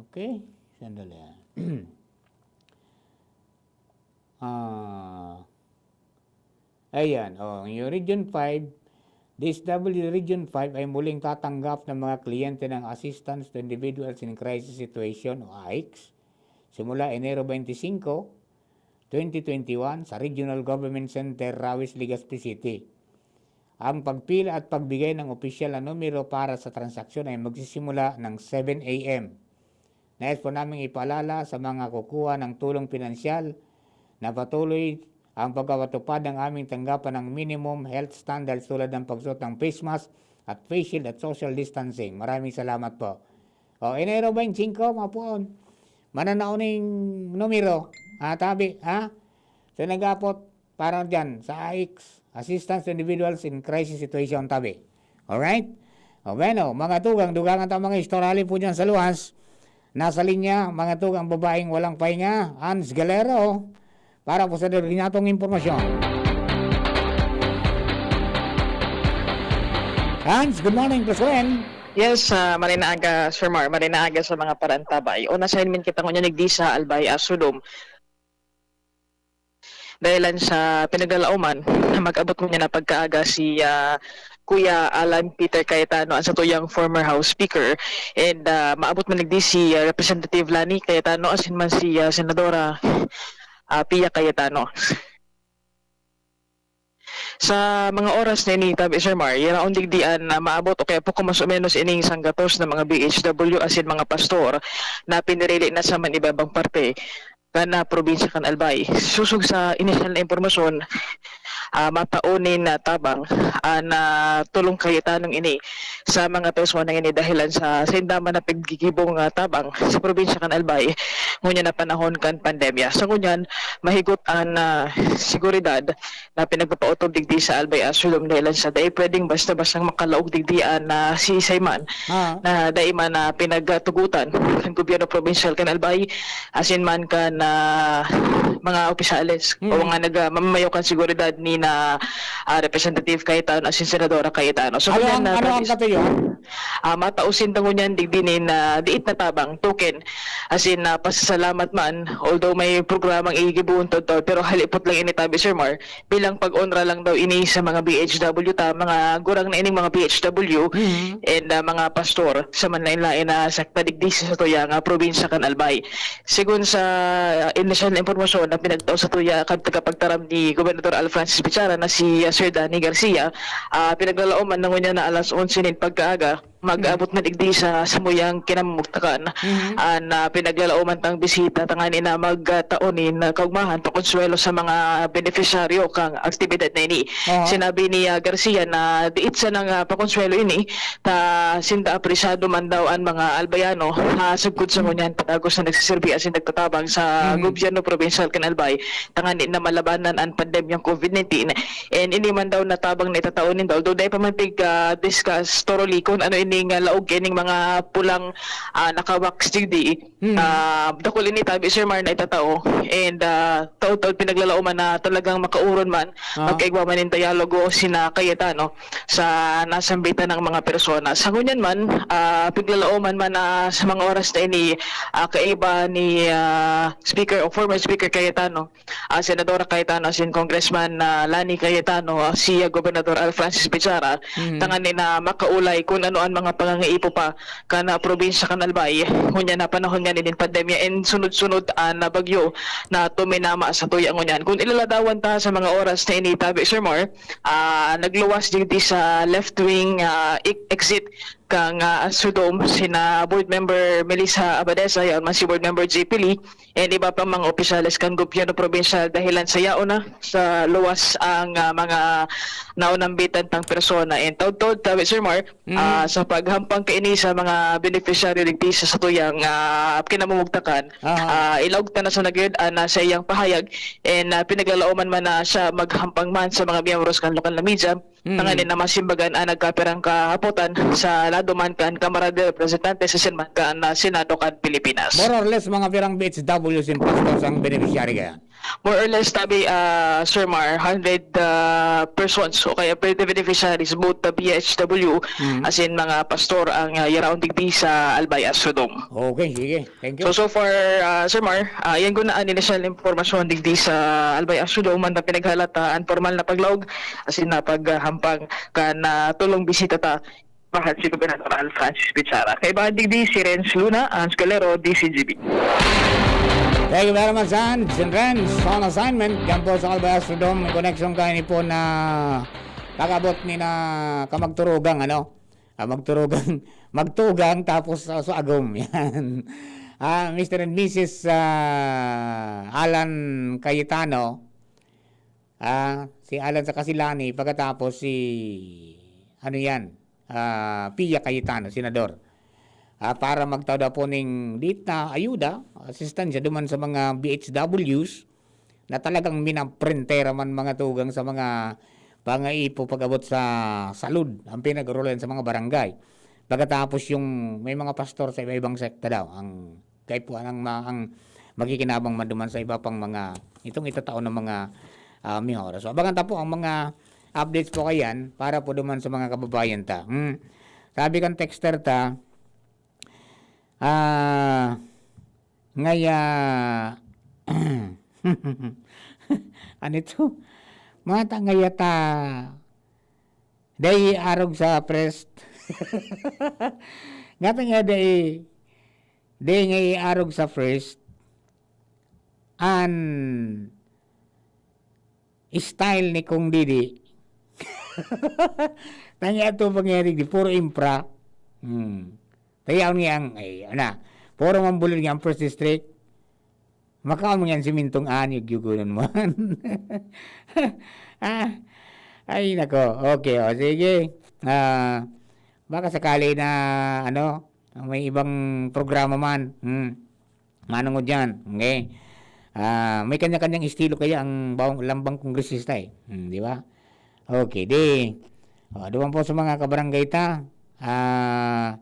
okay. Sandali, ah. Ah, ayan, oh, yung Region five, D S W D Region five ay muling tatanggap ng mga kliyente ng Assistance to Individuals in Crisis Situation o A I C S, simula Enero twenty-five, twenty twenty-one, sa Regional Government Center, Rawis, Legazpi City. Ang pagpila at pagbigay ng opisyal na numero para sa transaksyon ay magsisimula ng seven A M. Nais po naming ipaalala sa mga kukuha ng tulong pinansyal na patuloy ang pagpapatupad ng aming tanggapan ng minimum health standards, tulad ng pagsuot ng face mask at face shield at social distancing. Maraming salamat po. O, Enero twenty-five, mga puon. Mananaon ning numero. Ha, tabi, ha? So, nag-apot para dyan sa A I C S, Assistance to Individuals in Crisis Situation, tabi. Alright? O, bueno, mga tugang, dugangan ta mga istorya po dyan sa luwas. Nasa linya, mga tugang, babaeng walang pahinga, Hans Galero, para po sa detalyadong impormasyon. Hans, good morning, President. Yes, ah, maray na aga, Sir Mar. Maray na aga sa mga parantabay. On assignment kita ngunyan digdi sa Albay, Asudom. Dahilan sa pinaglalaoman na mag-abot ngunyan na pagkaaga si, ah, Kuya Alan Peter Cayetano, ang satuyang former House Speaker. And, ah, maabot man digdi si, ah, Representative Lani Cayetano, asin man si, ah, Senadora, ah, Pia Cayetano. Sa mga oras na ini, tabi, Sir Mar, yaraon digdi an, ah, maabot o kaya poko mas o menos ining sanggatos na mga B H W asin mga pastor na pinirili na sa man ibabang parte kan, ah, probinsya kan Albay. Sosog sa inisyal na impormasyon, ah, matao nin, ah, tabang an, ah, tulong Cayetanong ini sa mga personang ini dahilan sa sainda man na paggigibong, ah, tabang sa probinsya kan Albay ngunyan na panahon kan pandemya. Sa ngunyan, mahigot an, ah, seguridad na pinagpapautob digdi sa Albay Asylum dahilan sa dai pwedeng basta-bastang makalaog digdi an, ah, siisay man Ah. na dai man na pinagtugotan kan gobyerno probinsyal kan Albay, asin man kan, ah, mga opisyales o Mm. mga nag-, ah, mamamayo kan seguridad ni na, ah, Representative Cayetano asin Senadora Cayetano. So, Ano kaya ang, na ano ang promise, katuyoan? ah, matao sinda ngunyan digdi nin, ah, diit na tabang, token, asin, ah, pasasalamat man, although may programang igigibohon todto, pero halipot lang ini, tabi, Sir Mar, bilang pag-onra lang daw ini sa mga B H W ta, mga gurang na ining mga B H W, Mhm. and, ah, mga pastor sa manlain-lain na sekta digdi sa satuyang, ah, probinsya kan Albay. Segun sa, ah, inisyal na impormasyon na pinagtao satuya kan tagapagtaram ni Gobernador Al Francis Bichara na si, ah, Sir Danny Garcia, ah, pinaglalaoman na ngunyan na alas onse nin pagkaaga, mag-abot na digdi sa samuyang kinamugtakan. Mhm. An, ah, pinaglalaoman tang bisita tangani na magtao nin, ah, kaugmahan pakonsuwelo sa mga benepisyaryo kan aktibidad na ini. Oo. Sinabi ni, ah, Garcia na diit sanang, ah, pakonsuwelo ini, ta sinda apresyado man daw an mga Albayano, ha, sagkod sa ngunyan, padagos na nagsiserbi asin nagtatabang sa Mhm. gobyerno probinsyal kan Albay, tangani na malabanan an pandemyang covid nineteen. And ini man daw na tabang na itatao ninda, although dai pa man pig, ah, discuss thoroughly kun ano ini ning, ah, laog kaining mga pulang, ah, naka-wax digdi. Hmm. Ah, dakul ini tabi, Sir Mar, na itatao. And, ah, taud-taud pinaglalaoman na talagang makauron man, Ah. magkaigwa man ning dialogo sina Cayetano sa nasambitan ng mga persona. Sa ngunyan man, ah, pinaglalaoman man na sa mga oras na ini, ah, kaiba ni, ah, Speaker o former Speaker Cayetano, ah, Senadora Cayetano asin Congressman, ah, Lani Cayetano, ah, si, ah, Gobernador Al Francis Bichara, Mm. tanganing na makaulay kun ano an mga pangangaipo pa kan, ah, probinsya kan Albay, ngunyan na panahon ngani nin pandemya and sunod-sunod an, ah, bagyo na tuminama sa tuya ngunyan. Kun ilaladawan ta sa mga oras na ini tabi, Sir Mar, ah, nagluwas digdi sa left wing, ah, e-, exit kan, ah, Astrodome sina Board Member Melissa Abadesa, yaon man si Board Member J P Lee, and iba pang mga opisyales kan gobyerno probinsyal dahilan sa yaon na sa luwas ang, ah, mga naunambitan tang persona. And taud-taud, tabi, Sir Mar, Mhm. ah, sa paghampang kaini sa mga benepisyaryo digdi sa satuyang, ah, kinamumugtakan, Aha. ah, ilaog ta na sa nagyud, ah, na sa iyang pahayag, and, ah, pinaglalaoman man na siya maghampang man sa mga miyembros kan lokal na media, Mm. tanganing na masimbagan an nagkapirang kahapotan sa lado man kan Kamara de Representantes asin man kan, ah, Senado kan Pilipinas. More or less, mga pirang B H Ws and pastors ang beneficiary kaya? More or less, tabi, ah, Sir Mar, hundred, ah, persons o kaya pwede beneficiaries, both the B H W Mm. asin mga pastor ang, ah, yaraon digdi sa Albay Astrodome. Okay, sige. Thank you. So, so far, ah, Sir Mar, ah, yan guna an inisyal na impormasyon digdi sa Albay Astrodome, man na pinaghalata an pormal na paglaog asin na paghampang kan, ah, tulong bisita ta, mahal si Gobernador Al Francis Bichara. Kaibahan digdi si Renz Luna, Hans Calero, D C G B. Thank you very much, Hans. And Renz, on assignment, diyan po sa Albay Astrodome, may connection kayo ni po na kakabot ni na kamagturugang, ano? Ah, magturugang, magtugang tapos sa, sa agom. Yan. Ah, Mister and Missus, ah, Alan Cayetano, ah, si Alan sa Kasilani, pagkatapos si, ano yan, ah, Pia Cayetano, senador. Ah, para magtao daw po ning liit na ayuda, asistansya duman sa mga B H Ws, na talagang minaprentera man mga tugang sa mga pangaipo pag-abot sa salud, ang pinag-arolan sa mga barangay. Pagkatapos yung may mga pastor sa iba-ibang sekta daw, ang kaipuhan ang ma-, ang makikinabang man duman sa iba pang mga, itong itatao ng mga, ah, mihora. So, abangan ta po ang mga updates po kayan para po duman sa mga kababayan ta. Hmm. Sabi kan texter ta, ah, ngaya, ano ito? Mata ngaya ta, dai arog sa priest. Ngata nga dai, dai nga iarog sa priest, an style ni Kong Didi. Tanya ato pangyari di puro impra. Hmm. Tayaon niya ang, ay, ana, puro mambulod niya ang first district. Makaon mo yan si Mintong Anyog, yugunan mo. Ah, ay, nako. Okay, o, sige. Ah, baka sakali na, ano, may ibang programa man. Hmm. Manongod yan. Okay? Ah, may kanya-kanyang estilo kaya ang bawang, lambang kongresista eh. Hmm, di ba? Okay, di. O, duman po sa mga kabarangay ta. Ah,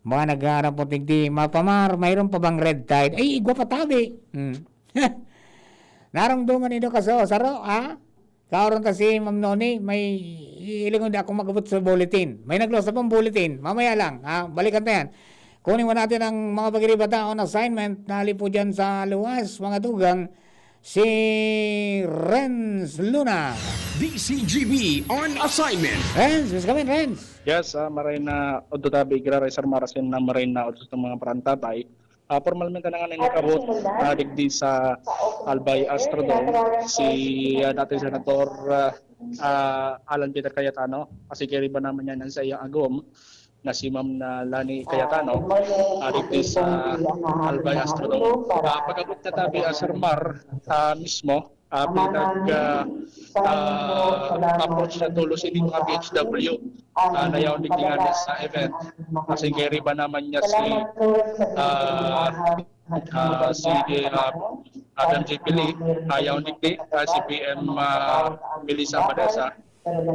mga naghaharap po tigdi, mapamar, mayroon pa bang red tide? Ay, igwa pa tabi. Hmm. Narumduman nindo kaso, saro, ah? Kaoron ta si Ma'am Noni, may ilingon di ako mag-abot sa bulletin. May nagluwas na pong bulletin. Mamaya lang, ha? Balikan ta yan. Kunin mo natin ang mga pagiribata on assignment na hali po dyan sa luwas, mga tugang, si Renz Luna. D C G B on assignment. Renz, mas kami, Renz. Yes, ah, maray na odto tabi, Gira Ray Sarmarasin na maray na odto sa mga parantabay. Ah, pormalmente na nga nagkabot, ah, digdi sa Albay Astrodome, si, ah, dating Senador, ah, ah, Alan Peter Cayetano. Kasi kiriba naman yan ang sa iyang agom na si Ma'am na Lani Cayetano, ah, digdi sa Albay Astrodome. Ah, pag-abot na tabi, ah, Sir Mar, ah, mismo, ah, pinag, ah, ah, approach na tulos ini mga B H W, ah, na yaon digdi ngani sa event. Kasi kiriba naman niya si, ah, ah, si, ah, Madam J P Lee, ah, yaon digdi, ah, si P M, ah, Melissa Abadesa.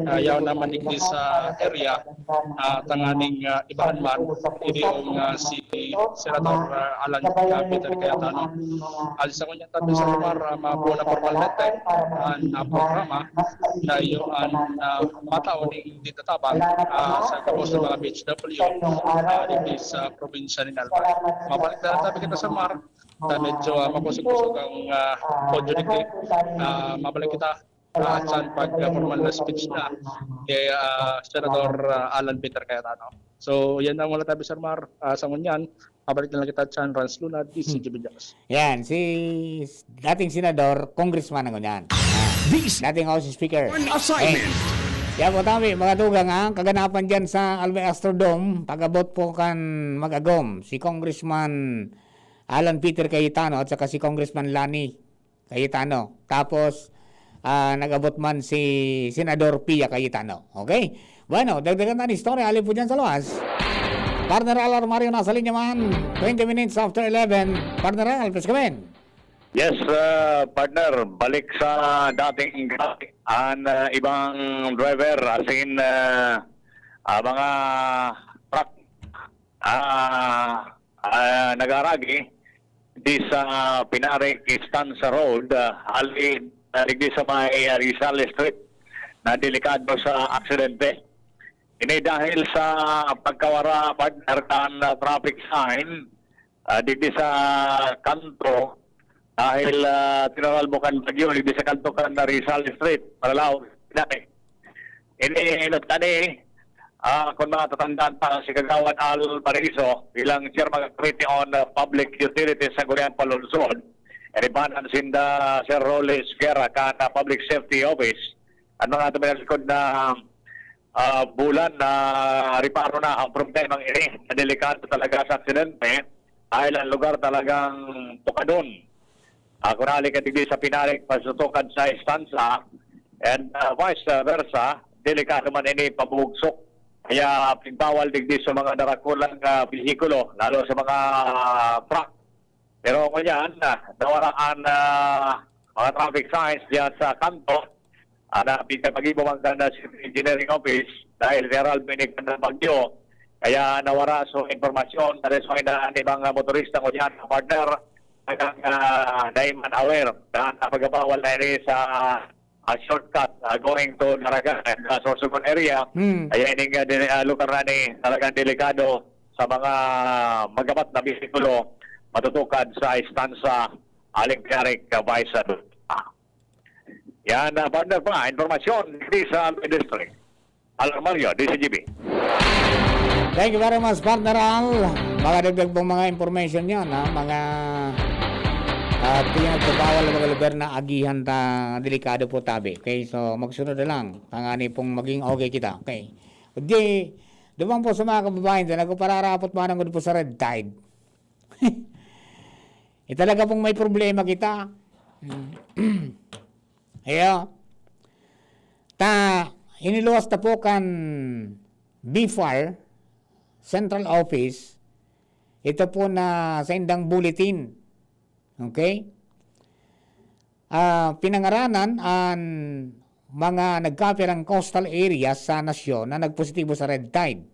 ah, yaon naman digdi sa area, ah, tanganing, ah, ibahan man, ini ang, ah, si Senador, ah, Alan, ah, Peter Cayetano. At sa ngunyan, Tatay Sir Omar, ah, mabuo na pormalmente an, ah, programa na iyo an, ah, matao ning tinatabang, ah, sa gabos na mga B H W, ah, digdi sa probinsya nin Albay. Mabalik na lang tabi kita, Sir Omar, na medyo, ah, makusog-kusog ang, ah, audio digdi. Ah, mabalik kita, ah, sa pag, ah, formal na speech na kay, ah, Senador, ah, Alan Peter Cayetano. So, yan ang wala tabi, Sir Omar. Ah, sa ngunyan, mabalik na lang kita, Chan Rans Luna, D C G B News. Yan, si dating senador, congressman na ngunyan. This Dating House Speaker. An assignment. Eh, yan po, tabi, mga tugang, ang kaganapan dyan sa Albay Astrodome, pag-abot po kan mag-agom, si Congressman Alan Peter Cayetano at saka si Congressman Lani Cayetano. Tapos, ah, nag-abot man si Senador Pia Cayetano. Okay? Bueno, dagdagan na ang istorya. Alin po dyan sa luwas? Partner Al Armario nasa linya man. Twenty minutes after eleven. Partner Al, please come in. Yes, ah, partner. Balik sa dating graphic. An, ah, ibang driver, as in, ah, ah, mga truck, ah, ah, nag-aaragi di sa Pinarik Stanza Road, ah, hali, ah, digdi sa may, ah, Rizal Street na delikado sa aksidente. Ini dahil sa pagkawara, partner, kan, ah, traffic sign, ah, digdi sa kanto, dahil, ah, tinaralbo kan bagyo, digdi sa kanto kan Rizal Street, Marilao, Pinarik. Ini, inot kani, ah, kung matatandaan pa, si Kagawad Al Paraiso bilang Chairman ng Committee on, ah, Public Utilities sa Sangguniang Panlungsod, inibanan sinda Sir Rolly Esguerra kan, ah, Public Safety Office. Ang mga tumilalikod na, ah, bulan na riparo na ang problemang ini na delikado talaga sa aksidente dahil ang lugar talagang tukadon. Ah, kung hali ka digdi sa Pinarik, pasutukan sa Stanza, and, ah, vice versa, delikado man ini pabugsok. Kaya pigbawal digdi sa mga darakulang, ah, behikulo, lalo sa mga, ah, truck. Pero ngunyan, ah, nawara an, ah, mga traffic signs diyan sa kanto. Ah, na pinapag-ibo man kan, ah, City Engineering Office dahil viral binig kan bagyo. Kaya nawara so impormasyon, that is why na an ibang, ah, motorista ngunyan, partner, talagang, ah, dai man aware na napagabawal na ini sa, ah, shortcut, ah, going to Daraga and, ah, Sorsogon area. Hmm. Kaya ining, ah, din, ah, lugar na ni talagang delikado sa mga magabat na behikulo matutukad sa Stanza, Aling Piarik, ah, Vice, ah, yan, ah, partner pa, impormasyon digdi sa Albay District. Al Armario, D C G B. Thank you very much, partner Al. Mga dagdag pong mga information yan, ha? Mga, ah, pinagpapawal na mga lugar na agihan ta, delikado po tabi. Okay, so magsunod na lang. Tangani pong maging okay kita. Okay. Di, duman po sa mga kababayan na nagpapararapot manang po sa red tide. Eh, talaga pong may problema kita. Ayo. Ta, iniluwas ta po kan BFAR Central Office, ito po na sa indang bulletin. Okay? Ah, pinangaranan an mga nagkapirang coastal areas sa nasyon na nagpositibo sa red tide.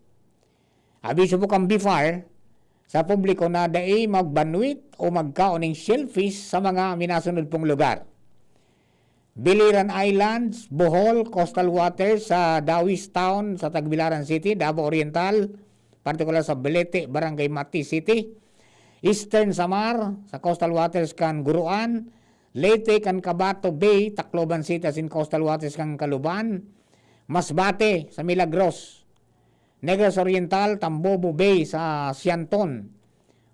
Abiso po kan BFAR sa publiko na dai magbanwit o magkaon ning shellfish sa mga minasunod pong lugar: Biliran Islands, Bohol, coastal waters sa Dawis Town sa Tagbilaran City, Davao Oriental, partikular sa Balete, Barangay Mati City, Eastern Samar, sa coastal waters kan Guruan, Leyte kan Cabato Bay, Tacloban City, asin coastal waters kan Caluban, Masbate sa Milagros, Negros Oriental, Tambobo Bay sa Sianton,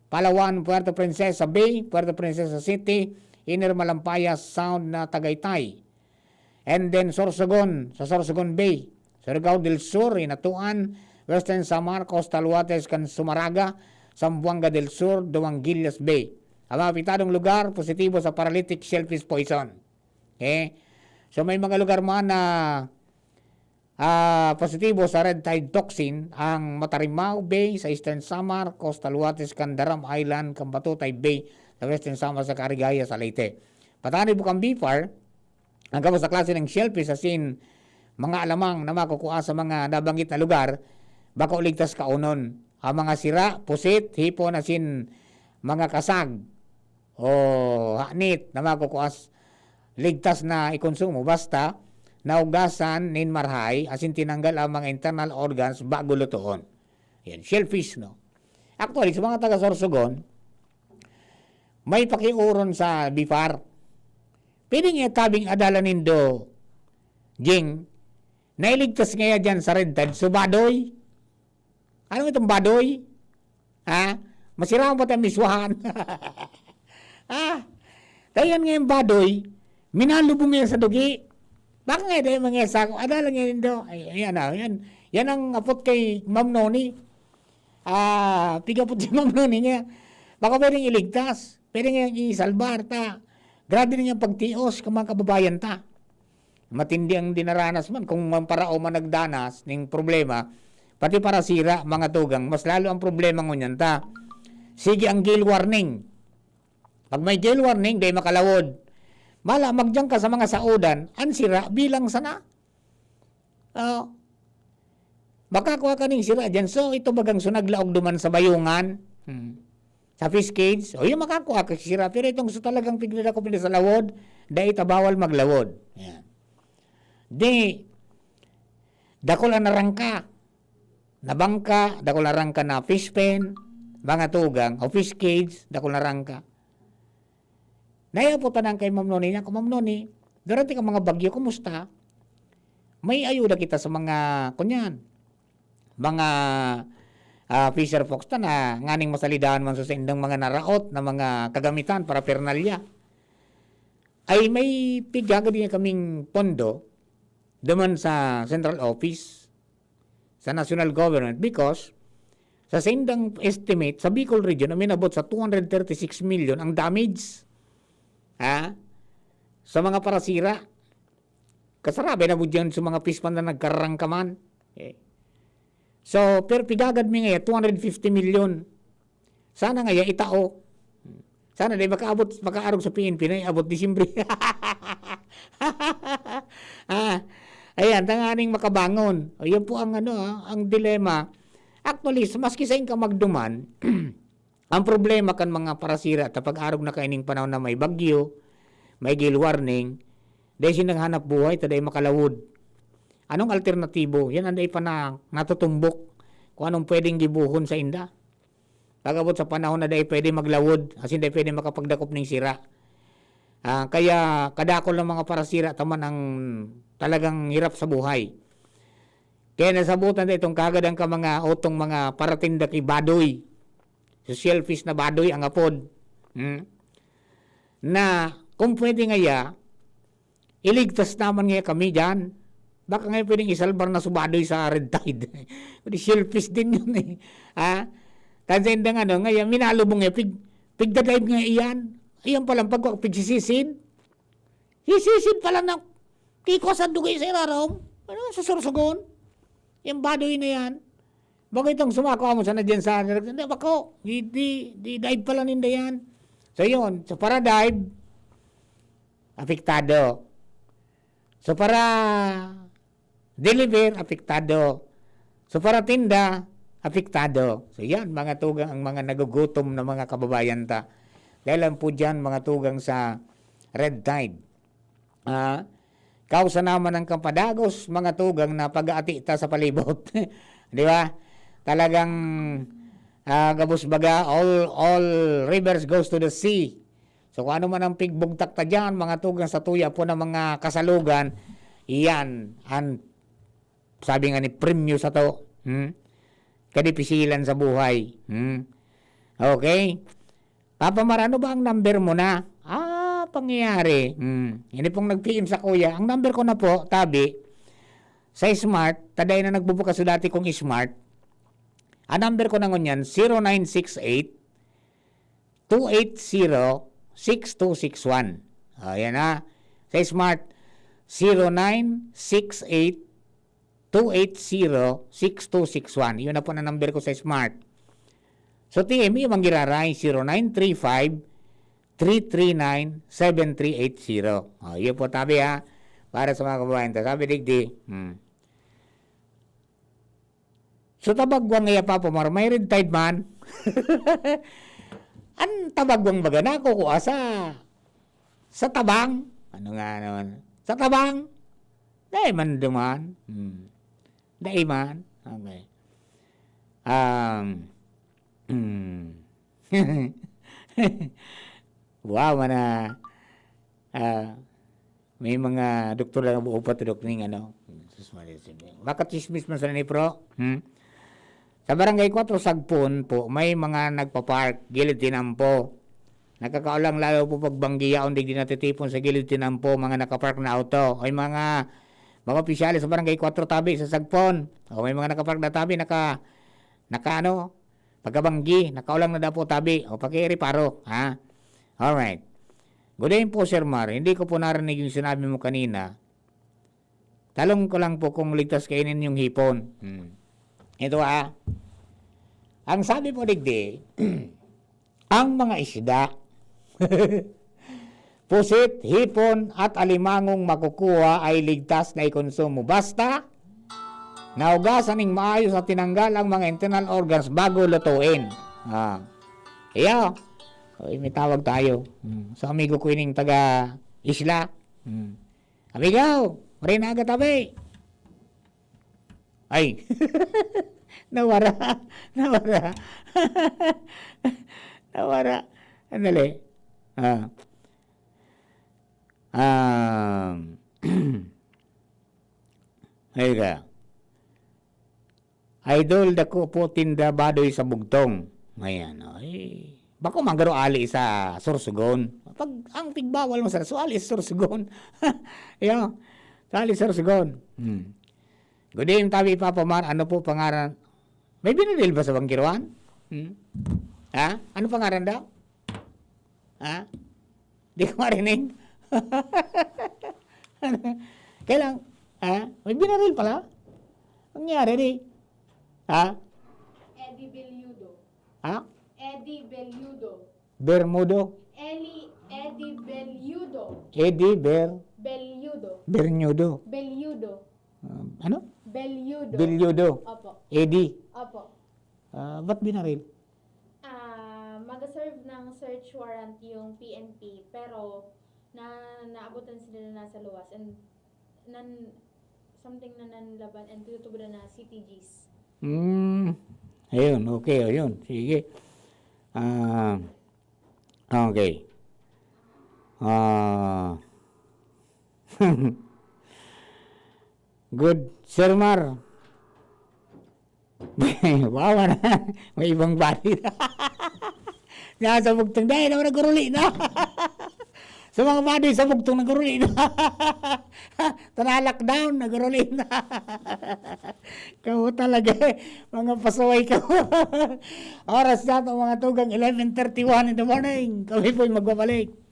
Palawan, Puerto Princesa Bay, Puerto Princesa City, Inner Malampaya Sound na Tagaytay. And then Sorsogon, sa Sorsogon Bay, Surigao del Sur, Hinatuan, Western Samar, coastal waters kan Sumaraga, Zamboanga del Sur, Duangguillas Bay. Ang mga apektadong lugar, positibo sa paralytic shellfish poison. Okay? So, may mga lugar man na ah, positibo sa red tide toxin ang Matarimao Bay sa Eastern Samar, coastal waters kan Daram Island, kan Batutay Bay sa Western Samar, sa Carigaya sa Leyte. Patanib kan BFAR, ang gabos na klase ng shellfish asin mga alamang na makukua sa mga nabanggit na lugar, bako ligtas kaunon. Ang mga sira, pusit, hipon asin mga kasag o hanit na makukua s-, ligtas na ikonsumo basta naugasan nin marhay asin tinanggal ang mga internal organs bago lutoon. Yan, shellfish, no? Actually, sa mga taga Sorsogon, may pakiuron sa BFAR. Pwede nga tabing adala nindo, Jing, nailigtas ngaya dyan sa red tide, so badoy. Ano itong badoy? Ha? Masiraan pa tayong miswahan. Ha? Kaya yan ngayong badoy, minalubong yan sa dugi. Baka nga dahil mga sako, ada lang yan, do. Ay, ayan na, yan. Yan ang apot kay Ma'am Noni. Ah, pigapot si Ma'am Noni niya. Baka pwedeng iligtas. Pwede nga isalbar ta. Grabe na niyang pagtios kang mga kababayan ta. Matindi ang dinaranas man. Kung man parao man nagdanas ning problema, pati parasira, mga tugang, mas lalo ang problema ngunyan ta. Sige ang gale warning. Pag may gale warning, dai makalawod. Mala, magdiyan ka sa mga saodan, ang sira, bilang sana. Oh. Baka kuha ka ning sira dyan. So, ito bagang sunag laog duman sa bayungan. Hmm. Sa fish cage, o yung makakuha ka sira. Pero itong gusto talagang pigdadakop nila sa lawod, dai ta bawal maglawod. Yan. Di, dakul ang narangka. Nabangka, dakul narangka na fish pen, mga tugang, o fish cage, dakul narangka. Naiapotan ang kay Ma'am Noni niya, kung Ma'am Noni, durante ka mga bagyo, kumusta? May ayuda kita sa mga, kunyan, mga ah, fisher folks ta na nganing masalidahan man sa indang mga naraot na mga kagamitan, paraphernalia. Ay may pigagad niya kaming pondo duman sa central office, sa national government, because sa sindang estimate, sa Bicol region, uminabot sa two hundred thirty-six million ang damage, ha, sa mga parasira. Kasarabi na budyan sa mga pispan na nagkararangkaman. Okay. So, pero pigagad mi ngayon, two hundred fifty million. Sana ngayon, itao. Sana di makaabot, makaarog sa P N P na abot Disyembre. Ah, ayan, tanganing makabangon. O, yan po ang, ano, ah, ang dilema. Actually, s-, maski sa inka magduman, ang problema kan mga parasira, ta pag-arog na kaining panahon na may bagyo, may gale warning, dai siya naghanap buhay, ta dai makalawod. Anong alternatibo? Yan ang dai pa na, natutumbok kung anong pwedeng gibuhon sa inda. Pag-abot sa panahon na dai pwede maglawod, asin dai pwede makapagdakop ning sira. Ah, kaya kadakol ng mga parasira taman ang talagang hirap sa buhay. Kaya nasabutan na itong kagadan ka mga otong mga paratinda ki badoy. So, shellfish na badoy ang apod. Hmm? Na kung pwede ngaya, iligtas naman ngaya kami dyan. Baka ngaya pwedeng isalbar na su badoy sa red tide. Kundi shellfish din yun eh. Ha? Tansa indang ano, ngaya minalubong ngaya, pig, pigdadive ngaya iyan. Ayan palang pag, pigsisisid. Sisisid pala na, kikwa sa dugi sa irarom. Ano, sa Sorsogon? Yung badoy na yan. Bakit ang sumako mo sana dyan sa, hindi, bako. Di, di, di dive pala ninda yan. So yun, sa paradive, apektado. So para deliver, apektado. So para tinda, apektado. So yan, mga tugang ang mga nagugutom na mga kababayan ta. Dahil lang po dyan, mga tugang sa red tide. Ah, kausa naman ang kapadagos, mga tugang na pag-aati ta sa palibot. Di ba? Talagang, ah, gabos baga, all, all rivers goes to the sea. So, kung ano man ang pigbugtak ta dyan, mga tugang sa tuya po ng mga kasalugan, iyan ang, sabi nga ni, premyo sa to. Hmm? Kadipisilan sa buhay. Hmm? Okay? Papa Mar, ano ba ang number mo na? Ah, pangyayari. Hmm. Ini pong nag-P M sa kuya. Ang number ko na po, tabi, sa Smart, taday na nagbubukas sa dati kong Smart. Ang number ko na ngunyan, zero nine six eight, two eight zero, six two six one. Ayan na. Sa Smart, zero nine six eight, two eight zero, six two six one. Yun na po na number ko sa Smart. So, T M E, manggiraray, zero nine three five, three three nine, seven three eight zero. O, yun po, tabi ha. Para sa mga kababayan ta. Sabi digdi, hmm. So, tabagwang iya, Papa Mar, may red tide man. An tabagwang baga na, kukua sa, sa tabang. Ano nga naman? Sa tabang. Dai man duman. Hmm. Dai man. Okay. Um, hmm. Wow, mana, ah, may mga doktor na upat, Dok, ning ano. Sus, Maria, sige. Baka chismis man sa ni, pro. Hmm? Sa Barangay Cuatro Sagpon po, may mga nagpa-park, gilid tinampo. Nakakaulang lalo po pag banggi, yaon digdi natitipon sa gilid tinampo, mga nakapark na auto. Ay, mga, mga opisyales sa Barangay Cuatro tabi sa Sagpon. O, may mga nakapark na tabi, naka, naka ano, pagkabanggi, nakaulang na daw po tabi. O, pakireparo, ha? Alright. Good day po, Sir Mar. Hindi ko po narinig yung sinabi mo kanina. Talong ko lang po kung ligtas kainin yung hipon. Hmm. Ito, ah. Ang sabi po digdi, ang mga isda, pusit, hipon, at alimangong makukuha ay ligtas na ikonsumo. Basta, naugasan ning maayos at tinanggal ang mga internal organs bago lutuin. Ah. Iyo. Oy, may tawag tayo. Hmm. So, amigo ko ining taga Isla. Hmm. Amigo, marinaga tabi. Ay. Nawara. Nawara. Nawara. Andali. Ah. Um, ayun ka. Idol, dako po tinda badoy sa bugtong. Ayan, ay. Bako man garo ali sa Sorsogon. Pag ang tigbawal mo sa so ali sa Sorsogon. Ayan. Sa ali sa Sorsogon. Hmm. Good evening, Tabi Papa Mar. Ano po pangaran? May binaril ba sa bangkiruan? Hmm? Ha? Ano pangaran daw? Ha? Di ko marinig. Kailang, ha? May binaril pala? Nangyari di? Ha? Eddie Belludo. Ha? Eddie Belludo. Bermudo? Eli, Eddie Belludo. Eddie Ber-, Belludo. Bernudo. Belludo. Ah, ano? Belludo. Belludo. Opo. Eddie. Opo. Ah, ba't binaril? Ah, mag-serve ng search warrant yung P N P, pero na, naabutan sila na nasa luwas and nan, something na nanlaban and tinutubodan na C T Gs. Hmm. Ayun, okay, ayun. Sige. Ah, okay. Ah. Good, Sir Mar. Wawa na. May ibang body na. Nasa bugtong, dahil naman naguruli na. Sa mga body sa bugtong, naguruli na. Tana lockdown, naguruli na. Kamo talaga, eh. Mga pasaway ka. Oras na ito, mga tugang, eleven thirty-one in the morning. Kami po'y magbabalik.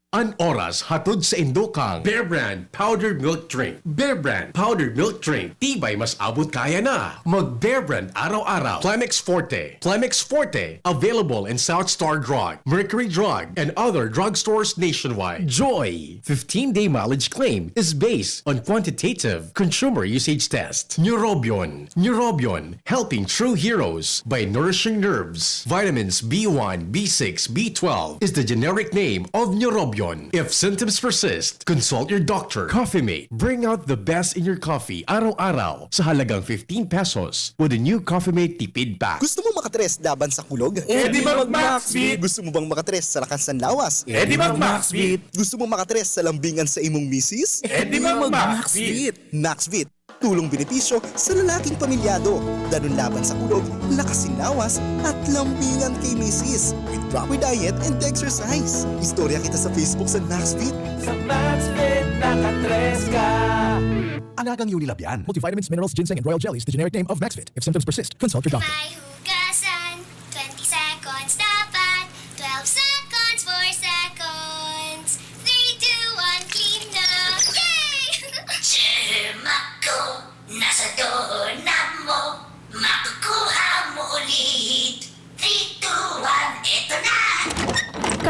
An oras hatod sa indo kan Bear Brand Powdered Milk Drink. Bear Brand Powdered Milk Drink, tibay mas abot kaya na. Mag Bear Brand araw-araw. Clemex Forte. Clemex Forte, available in South Star Drug, Mercury Drug, and other drugstores nationwide. Joy, fifteen-day mileage claim is based on quantitative consumer usage test. Neurobion. Neurobion, helping true heroes by nourishing nerves. Vitamins B one, B six, B twelve is the generic name of Neurobion. If symptoms persist, consult your doctor. Coffee Mate, bring out the best in your coffee araw-araw sa halagang fifteen pesos with the new Coffee Mate Tipid Pack. Gusto mo makatres laban sa kulog? Eh, di mag-Maxvit! Gusto mo bang makatres sa lakas ng lawas? Eh, di mag-Maxvit! Gusto mo makatres sa lambingan sa imong misis? Eh, di mag-Maxvit! Maxvit, tulong benepisyo sa lalaking pamilyado. Danun laban sa kulog, lakas sin lawas, at lambingan kay misis. With proper diet and exercise. Istorya kita sa Facebook sa Maxfit. Sa Maxfit, nakatres ka! Alagang Unilab yan. Multivitamins, minerals, ginseng, and royal jellies, the generic name of Maxfit. If symptoms persist, consult your doctor. May hugasan, twenty seconds dapat. Twelve seconds, four seconds. Three, two, one, clean na. Yay! Chemak ko, nasa doorknob mo. Makukuha mo ulit. Three, two, one, eto na!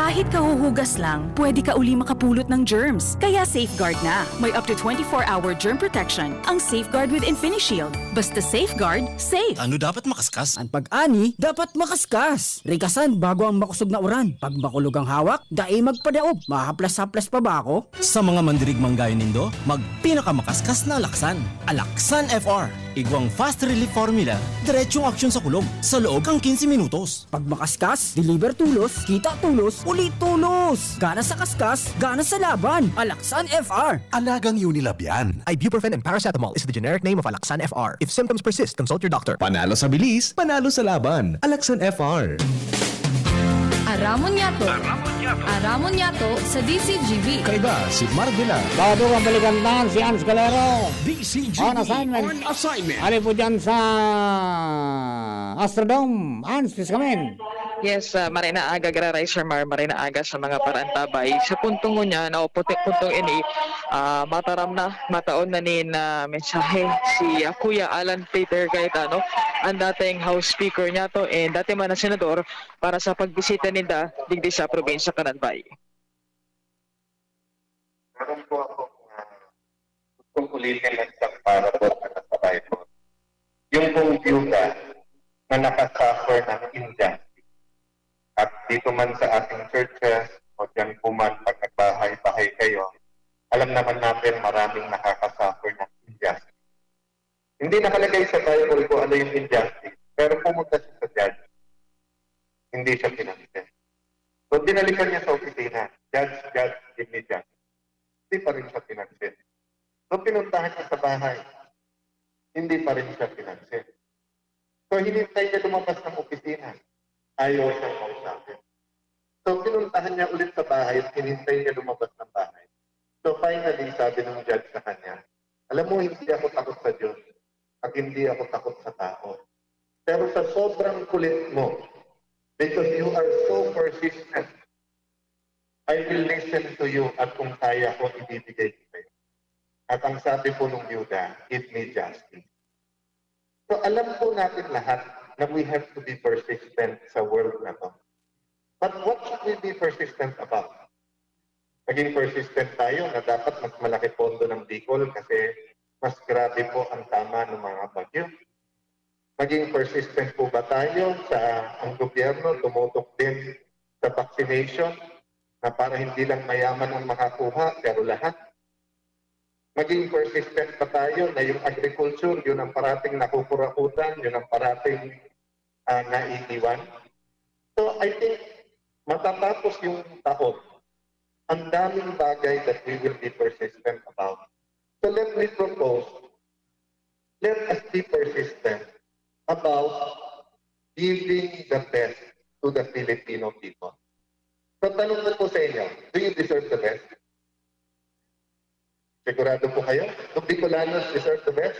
Kahit kahuhugas lang, pwede ka uli makapulot ng germs. Kaya Safeguard na. May up to twenty-four hour germ protection ang Safeguard with InfiniShield. Basta Safeguard, safe. Ano dapat makaskas? An pag-ani dapat makaskas. Rigasan bago ang makosog na uran. Pag makulog ang hawak, dai magpadaog. Mahaplas-haplas pa ba ako? Sa mga mandirigmang gaya nindo, magpinakamakaskas na alaksan. Alaksan F R. Igwang fast relief formula, diretsong aksyon sa kulog, sa loob kan quince minutos. Pag makaskas, deliver tulos, kita tulos, uli tulos! Gana sa kaskas, gana sa laban! Alaksan F R! Alagang Unilab yan. Ibuprofen and paracetamol is the generic name of Alaxan F R. If symptoms persist, consult your doctor. Panalo sa bilis, panalo sa laban. Alaxan F R. Aramon niyato. Aramon niyato sa D C G B. Kaiba si Marvela. Bago ang balikantan si Hans Galero. D C G On assignment. On assignment. Ali po dyan sa Astrodome. Hans, please come in. Yes, uh, maray na aga, Gra Racer Mar, maray na aga sa mga parantabay. Sa puntong ngunyan, o puti, puntong ini, ah, mataram na, mataon na nin ah, mensahe si ah, Kuya Alan Peter Cayetano, ang dating House Speaker niyato and dati man na senador para sa pagbisita ninda digdi sa probinsya kan Albay. Meron po akong ah, gustong ulitin na isang parable na nasa Bible. Yung pong byuda na nakasuffer ng injustice. At dito man sa ating churches o dyan po man pag nagbahay-bahay kayo, alam naman natin maraming nakakasuffer ng injustice. Hindi nakalagay sa Bible kung ano yung injustice, pero pumunta siya sa judge. Hindi siya pinansin. So, binalikan niya sa opisina, "Judge, judge, give me justice." Hindi pa rin siya pinansin. So, pinuntahan niya sa bahay. Hindi pa rin siya pinansin. So, hinintay niya lumabas ng opisina. Ayaw siyang kausapin. So, pinuntahan niya ulit sa bahay at hinintay niya lumabas ng bahay. So, finally, sabi ng judge sa kanya, "Alam mo, hindi ako takot sa Diyos at hindi ako takot sa tao. Pero sa sobrang kulit mo, because you are so persistent, I will listen to you at kung kaya ko, ibibigay ko sa'yo." At ang sabi po ng byuda, "Give me justice." So alam po natin lahat na we have to be persistent sa world na to. But what should we be persistent about? Maging persistent tayo na dapat mas malaki pondo ng Bicol kasi mas grabe po ang tama ng mga bagyo. Maging persistent po ba tayo sa ang gobyerno tumutok din sa vaccination na para hindi lang mayaman ang makakuha pero lahat? Maging persistent pa tayo na yung agriculture, yun ang parating nakukurakutan, yun ang parating uh, naiiwan. So I think matatapos yung taon, ang daming bagay that we will be persistent about. So let me propose, let us be persistent about giving the best to the Filipino people. So tanong ko po sa inyo, do you deserve the best? Sigurado po kayo? Do Bicolanos deserve the best?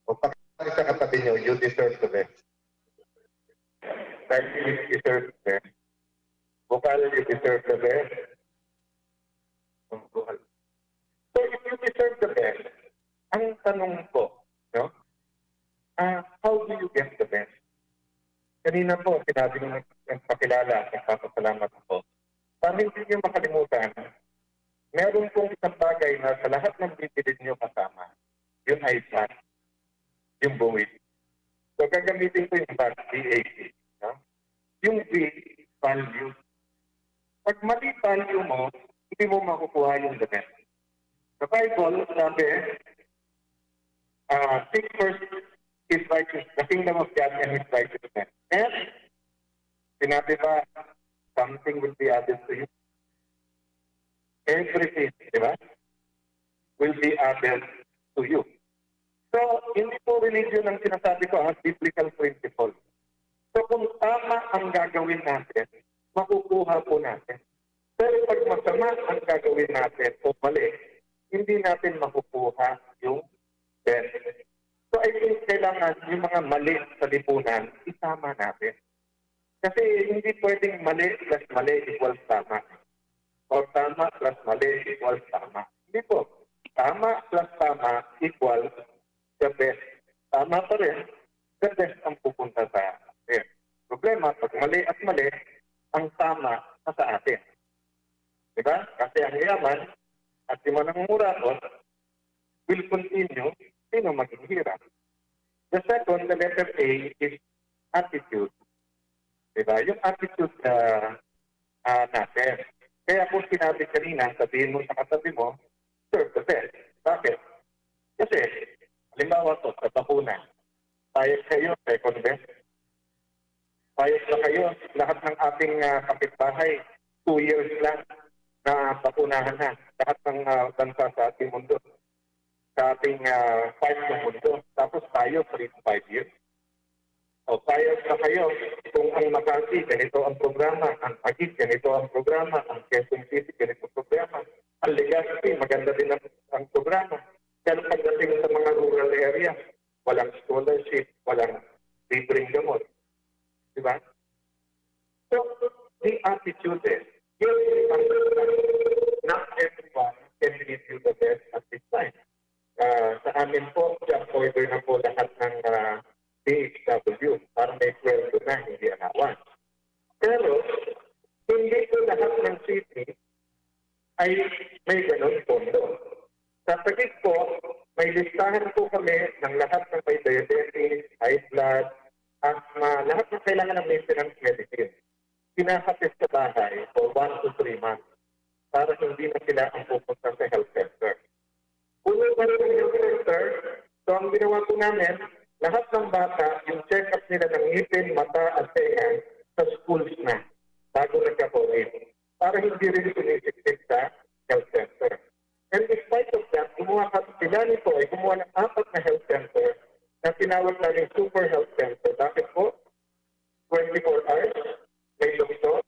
O pakita sa katabi nyo, you deserve the best. Dahil you deserve the best. Bukal, you deserve the best. Bukal. So if you deserve the best, ang tanong ko, no? Uh, how do you get the best? Kanina po, sinabi ng nagpakilala, nagpapasalamat ako. Para hindi niyo makalimutan, meron pong isang bagay na sa lahat ng bibili niyo kasama, yun ay V A T, yung buwis. So gagamitin ko yung V A T, V A T. No? Yung V, value. Pag mali value mo, hindi mo makukuha yung the best. Sa Bible, sabi, uh, seek first His righteousness, the kingdom of God and His righteousness. And sinabi pa, something will be added to you. Everything, di ba? Will be added to you. So, hindi po religion ang sinasabi ko, ha? Biblical principle. So, kung tama ang gagawin natin, makukuha po natin. Pero pag masama ang gagawin natin o mali, hindi natin makukuha yung best. So I think kailangan yung mga mali sa lipunan, isama natin. Kasi hindi pwedeng mali plus mali equals tama. O tama plus mali equals tama. Hindi po. Tama plus tama equals the best. Tama pa rin, the best ang pupunta sa atin. Problema, pag mali at mali, ang tama nasa atin. Di ba? Kasi ang yaman at yung mga nangungurakot will continue, sino maging hirap. The second, the letter A, is attitude. Di ba? Yung attitude na ah, natin. Kaya kung sinabi kanina, sabihin mo sa katabi mo, "Serve the best." Bakit? Kasi, halimbawa to, sa bakuna, payag kayo, second best. Payag na kayo, lahat ng ating ah, kapitbahay, two years lang na bakunahan na. Lahat ng ah, bansa sa ating mundo, sa ating ah, part ng mundo. Tapos tayo, three to five years. O, payag na kayo kung ang Makati, ganito ang programa, ang Taguig, ganito ang programa, ang Quezon City, ganito ang programa. Ang Legazpi, maganda din ang, ang programa. Pero pagdating sa mga rural area, walang scholarship, walang libreng gamot. Di ba? So, the attitude is, yes, we understand, not everyone can give you the best at this time. Ah, sa amin po, job order na po lahat ng ah, D H W para may sweldo na, hindi allowance. Pero, hindi po lahat ng city ay may ganun pondo. Sa Taguig po, may listahan po kami ng lahat ng may diabetes, high blood, asthma, lahat ng kailangan ng maintenance medicine. Pinahatid sa bahay for one to three months para hindi na sila ang pupunta sa health center. Puno pa rin ang health center. So, ang ginawa po namin, lahat ng bata, yung check-up nila ng ngipin, mata, at tenga, sa schools na, bago nagka-COVID, para hindi rin sumisikip sa health center. And despite of that, gumawa ka, si Lani po ay gumawa ng apat na health center na tinawag namin super health center. Bakit po? Twenty-four hours, may doktor,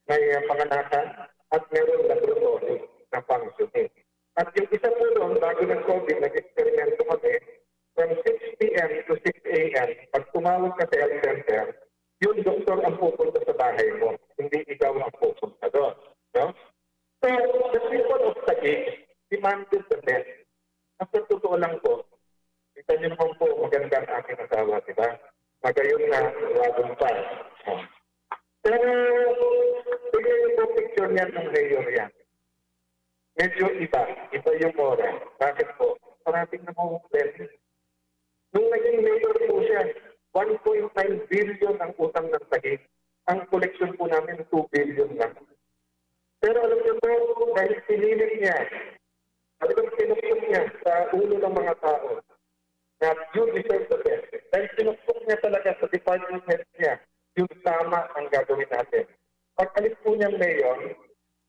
may ah, panganakan, at meron laboratory na functioning. At yung isa po doon, bago ng COVID, nag-eksperimento kami, from six P M to six A M, pag tumawag ka sa health center, yung doktor ang pupunta sa bahay mo, hindi ikaw ang pupunta doon. No? So, the people of Taguig demanded the best. At sa totoo lang po, kita niyo naman po, maganda ang aking asawa, di ba? Magayon na, wagon pa. Oh. Pero, tignan niyo po picture niya ng mayor yan. Medyo iba, iba yung aura. Bakit po? Parating na po, Nung naging mayor po siya, one point nine billion ang utang ng Taguig. Ang koleksyon po namin, two billion lang. Pero alam niyo po, dahil pinilit niya, talagang pinukpok niya sa ulo ng mga tao na you deserve the best. Dahil pinukpok niya talaga sa department head niya, yung tama ang gagawin natin. Pagkalis po niyang mayor,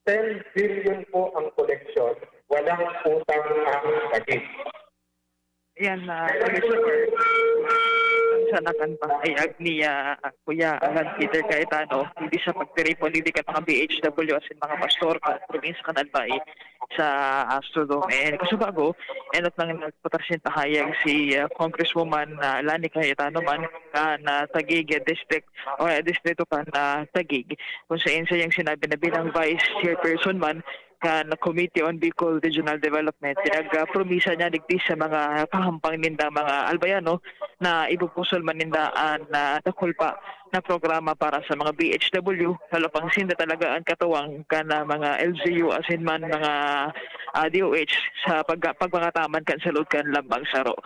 ten billion po ang koleksyon, walang utang ang Taguig. Ayan, uh, Commissioner, ang sanakan pa ay agni uh, Kuya Alan Peter Cayetano, hindi siya pagtiripon, hindi ka mga B H W as in mga pastor ka probinsya kan Albay sa Astrodome. And kaso bago, enot nang nagpatrasin pahayag si uh, Congresswoman uh, Lani Cayetano man kan uh, Taguig District o uh, Distrito kan uh, Taguig, kung sa insa yung sinabi na bilang Vice Chairperson man kan Committee on Bicol Regional Development, pinagpromisa niya digdi sa mga kahampang ninda mga Albayano na ibupusol man ninda an uh, dakul pa na programa para sa mga B H W, lalo pang sinda talaga ang katuwang kan uh, mga L G U asin man mga uh, D O H sa pag pagpangataman kan salud kan lambang saro.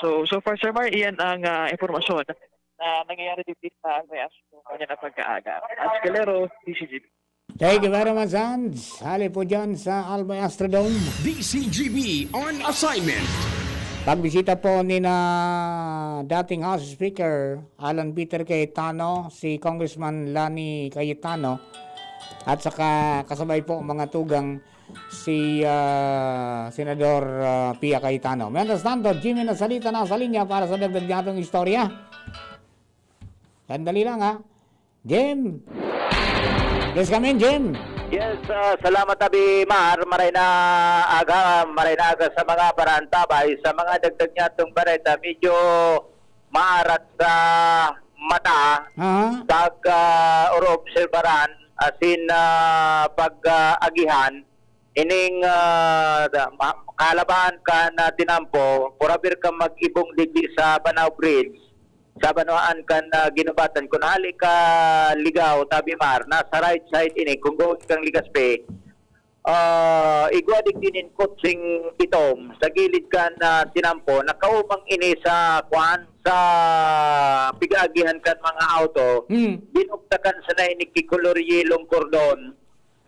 So, so far, Sir Mar, iyan ang uh, impormasyon na nangyayari dito sa Albay Astro kanya na pagkaaga. At Galero, D C G B. Thank you very much, Hans. Hali po dyan sa Albay Astrodome. D C G B on assignment. Pagbisita po ni na dating House Speaker Alan Peter Cayetano, si Congressman Lani Cayetano, at saka kasabay po mga tugang si uh, Senador uh, Pia Cayetano. Mientras tanto, Jimmy Nasalita nasa linya para sa dagdag niya atong istorya. Sandali lang ha. Jim! Please come in, Jim! Yes, uh, salamat Abi Mar. Maray na aga, maray na aga sa mga barantabay, sa mga dagdag niya itong bareta. Medyo maarat sa mata, uh-huh. pag uh, oroobserbaran, asin uh, pag uh, agihan, ining uh, kalabahan ka na tinampo, purabir ka mag-ibong digdi sa Banao Bridge, sa banwaan kan, ah, Guinobatan. Kun hali ka Ligao, Tabimar, nasa right side ini. Kun going kang Legazpi, ah, igwa digdi nin kotseng itom, sa gilid kan, ah, tinampo, nakaumang ini sa, kuan, sa pigaagihan kan mga auto. Hmm. Binugtakan sana ini ki kolor yelong kordon.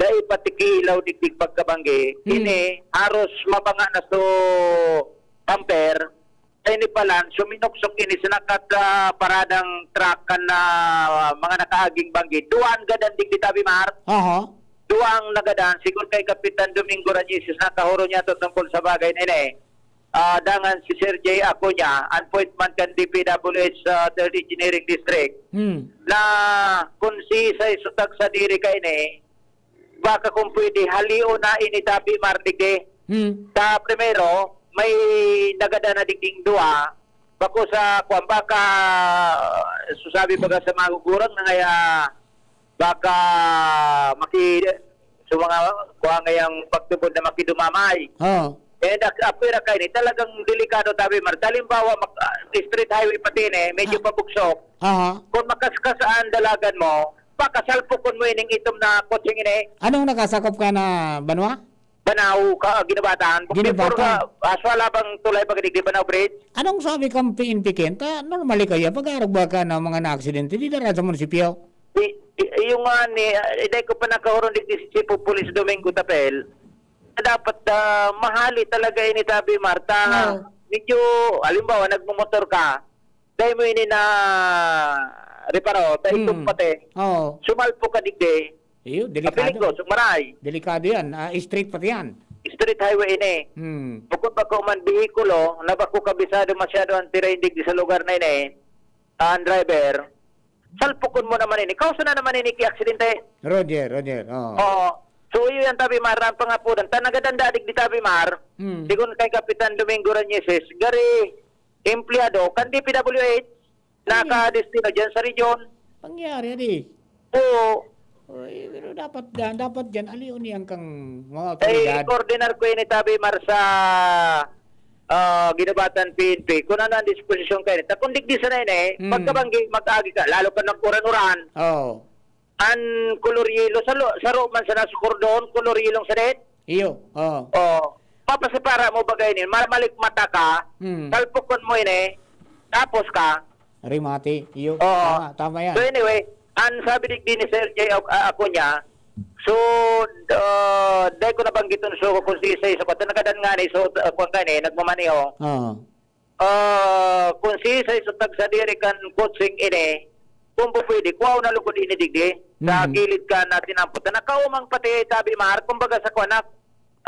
Dai pati kilaw digdig pagkabanggi. Hmm. Ini, haros mabanga na so bumper. Sa ini palan, suminuksok ini sa nakat-, ah, paradang truck kan, ah, mga nakaaging banggi. Duwa ang gadan digdi, Tabimar. Aha. Duwa ang nagadan. Siguro kay Kapitan Domingo Rañeses, nakahuro niya to tungkol sa bagay na ini. Ah, dangan si Sir Jay Acuña, an point man kan D P W H, ah, Third Engineering District, Hmm. na kun siisay sutag sa diri kaini, baka kung pwede, halion na ini, Tabimar, digdi. Hmm. Sa primero, may nagadan na digding duwa. Bako sa, kuwan, baka, susabi baga sa mga gugurang na ngaya, baka maki-, sa mga, kuwan, ngayang pagtubod na makidumamay. Oo. Eh, nak-, apwera kaini, talagang delikado, Tabimar. Halimbawa, mak-, ah, street highway pati ini, medyo Ah. pabugsok. Aha. Kung makaskas an dalagan mo, baka salpukon mo ining itom na kotseng ini. Anong nakasakop ka na banwa? Banao ka, Guinobatan. Guinobatan. Before ka, aswala bang tulay pag digdi, Banao Bridge? Anong sabi kang P N P, Ken? Ta, normally kaya, pag-arog ba ka ng mga naaksidente, di dara sa munisipyo? I-, i-, yung nga ni, ah, dai ko pa nakahurong digdi si Chief of Police Domingo Tapel, na dapat, ah, mahali talaga ini, Tabimar. Oo. Medyo, halimbawa, nagmumotor ka, dai mo ini na reparo, ta Hmm. itong pati, Oo. sumalpok ka digdi, Iyo, delikado. Kapiling ko, sugmaray. Delikado yan. Ah, street pati yan. Street highway ini. Hmm. Bukod pa ko man behikulo, na bako kabisado masyado ang terrain digdi sa lugar na ini, ang driver, salpukon mo naman ini. Kausa na naman ini ki aksidente. Roger, Roger. Oo. Oo. So, iyo yan, Tabimar, ang pangapudan. Ta nagadanda digdi, Tabimar, Hmm. sigon kay Kapitan Domingo Rañeses, gari empleyado kan D P W H, Ay. nakadestino dyan sa region. Pangyari, adi. Oo. Oy, pero dapat da-, dapat dyan, aliw niyan kang mga Ay, otoridad. Koordinar ko ini, Tabimar, sa, ah, Guinobatan P N P. Kung ano ang disposisyon kayo. Ta kung digdi sana ini, Mm. pagkabanggi, mag-agi ka, lalo ka nag-uran-uran. Oo. An kolor yelo, sa lo-, saro man sana sa kordon, kolor yelong sadit. Iyo, oo. Oh, papasepara mo bagay ni, marmalik mata ka, Hmm. talpukon mo ini, tapos ka. Remate, iyo. Oo. Tama, tama yan. So anyway, ang sabi digdi ni Sir Jay Ac-, ah, Acuña, so, ah, dai ko nabanggiton so kung si Isay, so, pati nagadan nga ni, so, ah, kung ka ni, nagmamaneho. Oo. Ah, kung si Isay, so, tagsa diri kan coaching ini, kung po pwede, kuha na lugod ini digdi, sa Mhm. gilid ka na tinampot. Na nakaumang pati, Tabimar, kumbaga sa kuha na,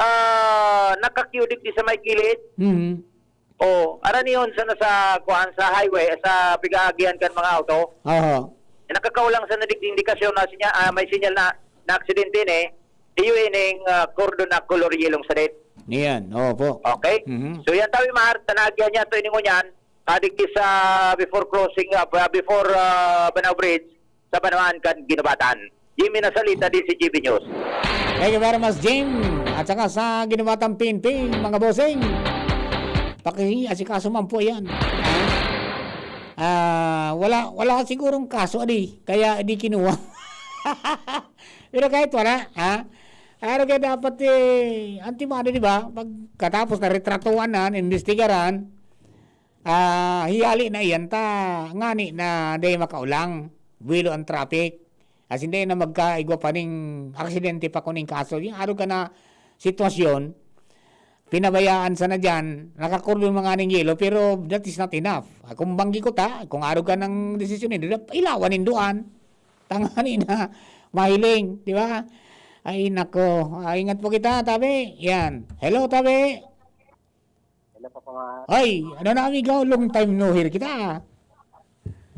ah, nakakiw digdi sa may gilid. Mhm. Oh, aranihon sana sa, kuan, sa highway, sa pigaagihan kan mga auto. Aha. Eh, nakakaulang sana digdi indikasyon na sinya, ah, may sinyal na, na aksidente ni. Iyo ining, ah, kordon na kolor yelong sadit. Niyan, opo. Okay? Mhm. So, yan tawi, Mar, tanagyan niya to ining ngunyan. Ah, digdi sa before crossing, ah, before, ah, Banao Bridge, sa banwaan kan Guinobatan. Jimmy Nasalita, D C G B News. Thank you very much, Jim. At saka sa Guinobatan P N P, mga bossing. Pakiasikaso man po yan. Ah, wala, wala sigurong kaso, adi. Kaya di kinuha. Pero kahit wala, ha? Pero kaya dapat, eh, antimado, di ba? Pagkatapos na retratuhan na, imbestigaran, ah, hiyali na iyan ta, ngani na dai makaulang, buwelo ang traffic. As in, dai na magkaigwa pa ning aksidente pa kuning kaso. Yung araw ka na sitwasyon, pinabayaan sana dyan, nakakordon mga ning yelo, pero that is not enough. Ah, kung banggi ko ta, kung araw ka ng desisyon, hindi na ilawan ninduan. Tangani na, mahiling, di ba? Ay, nako. Ah, ingat po kita, tabi. Yan. Hello, tabi. Hello, Papa Mar. Ay, ano na, amigo? Long time no hear kita, ah.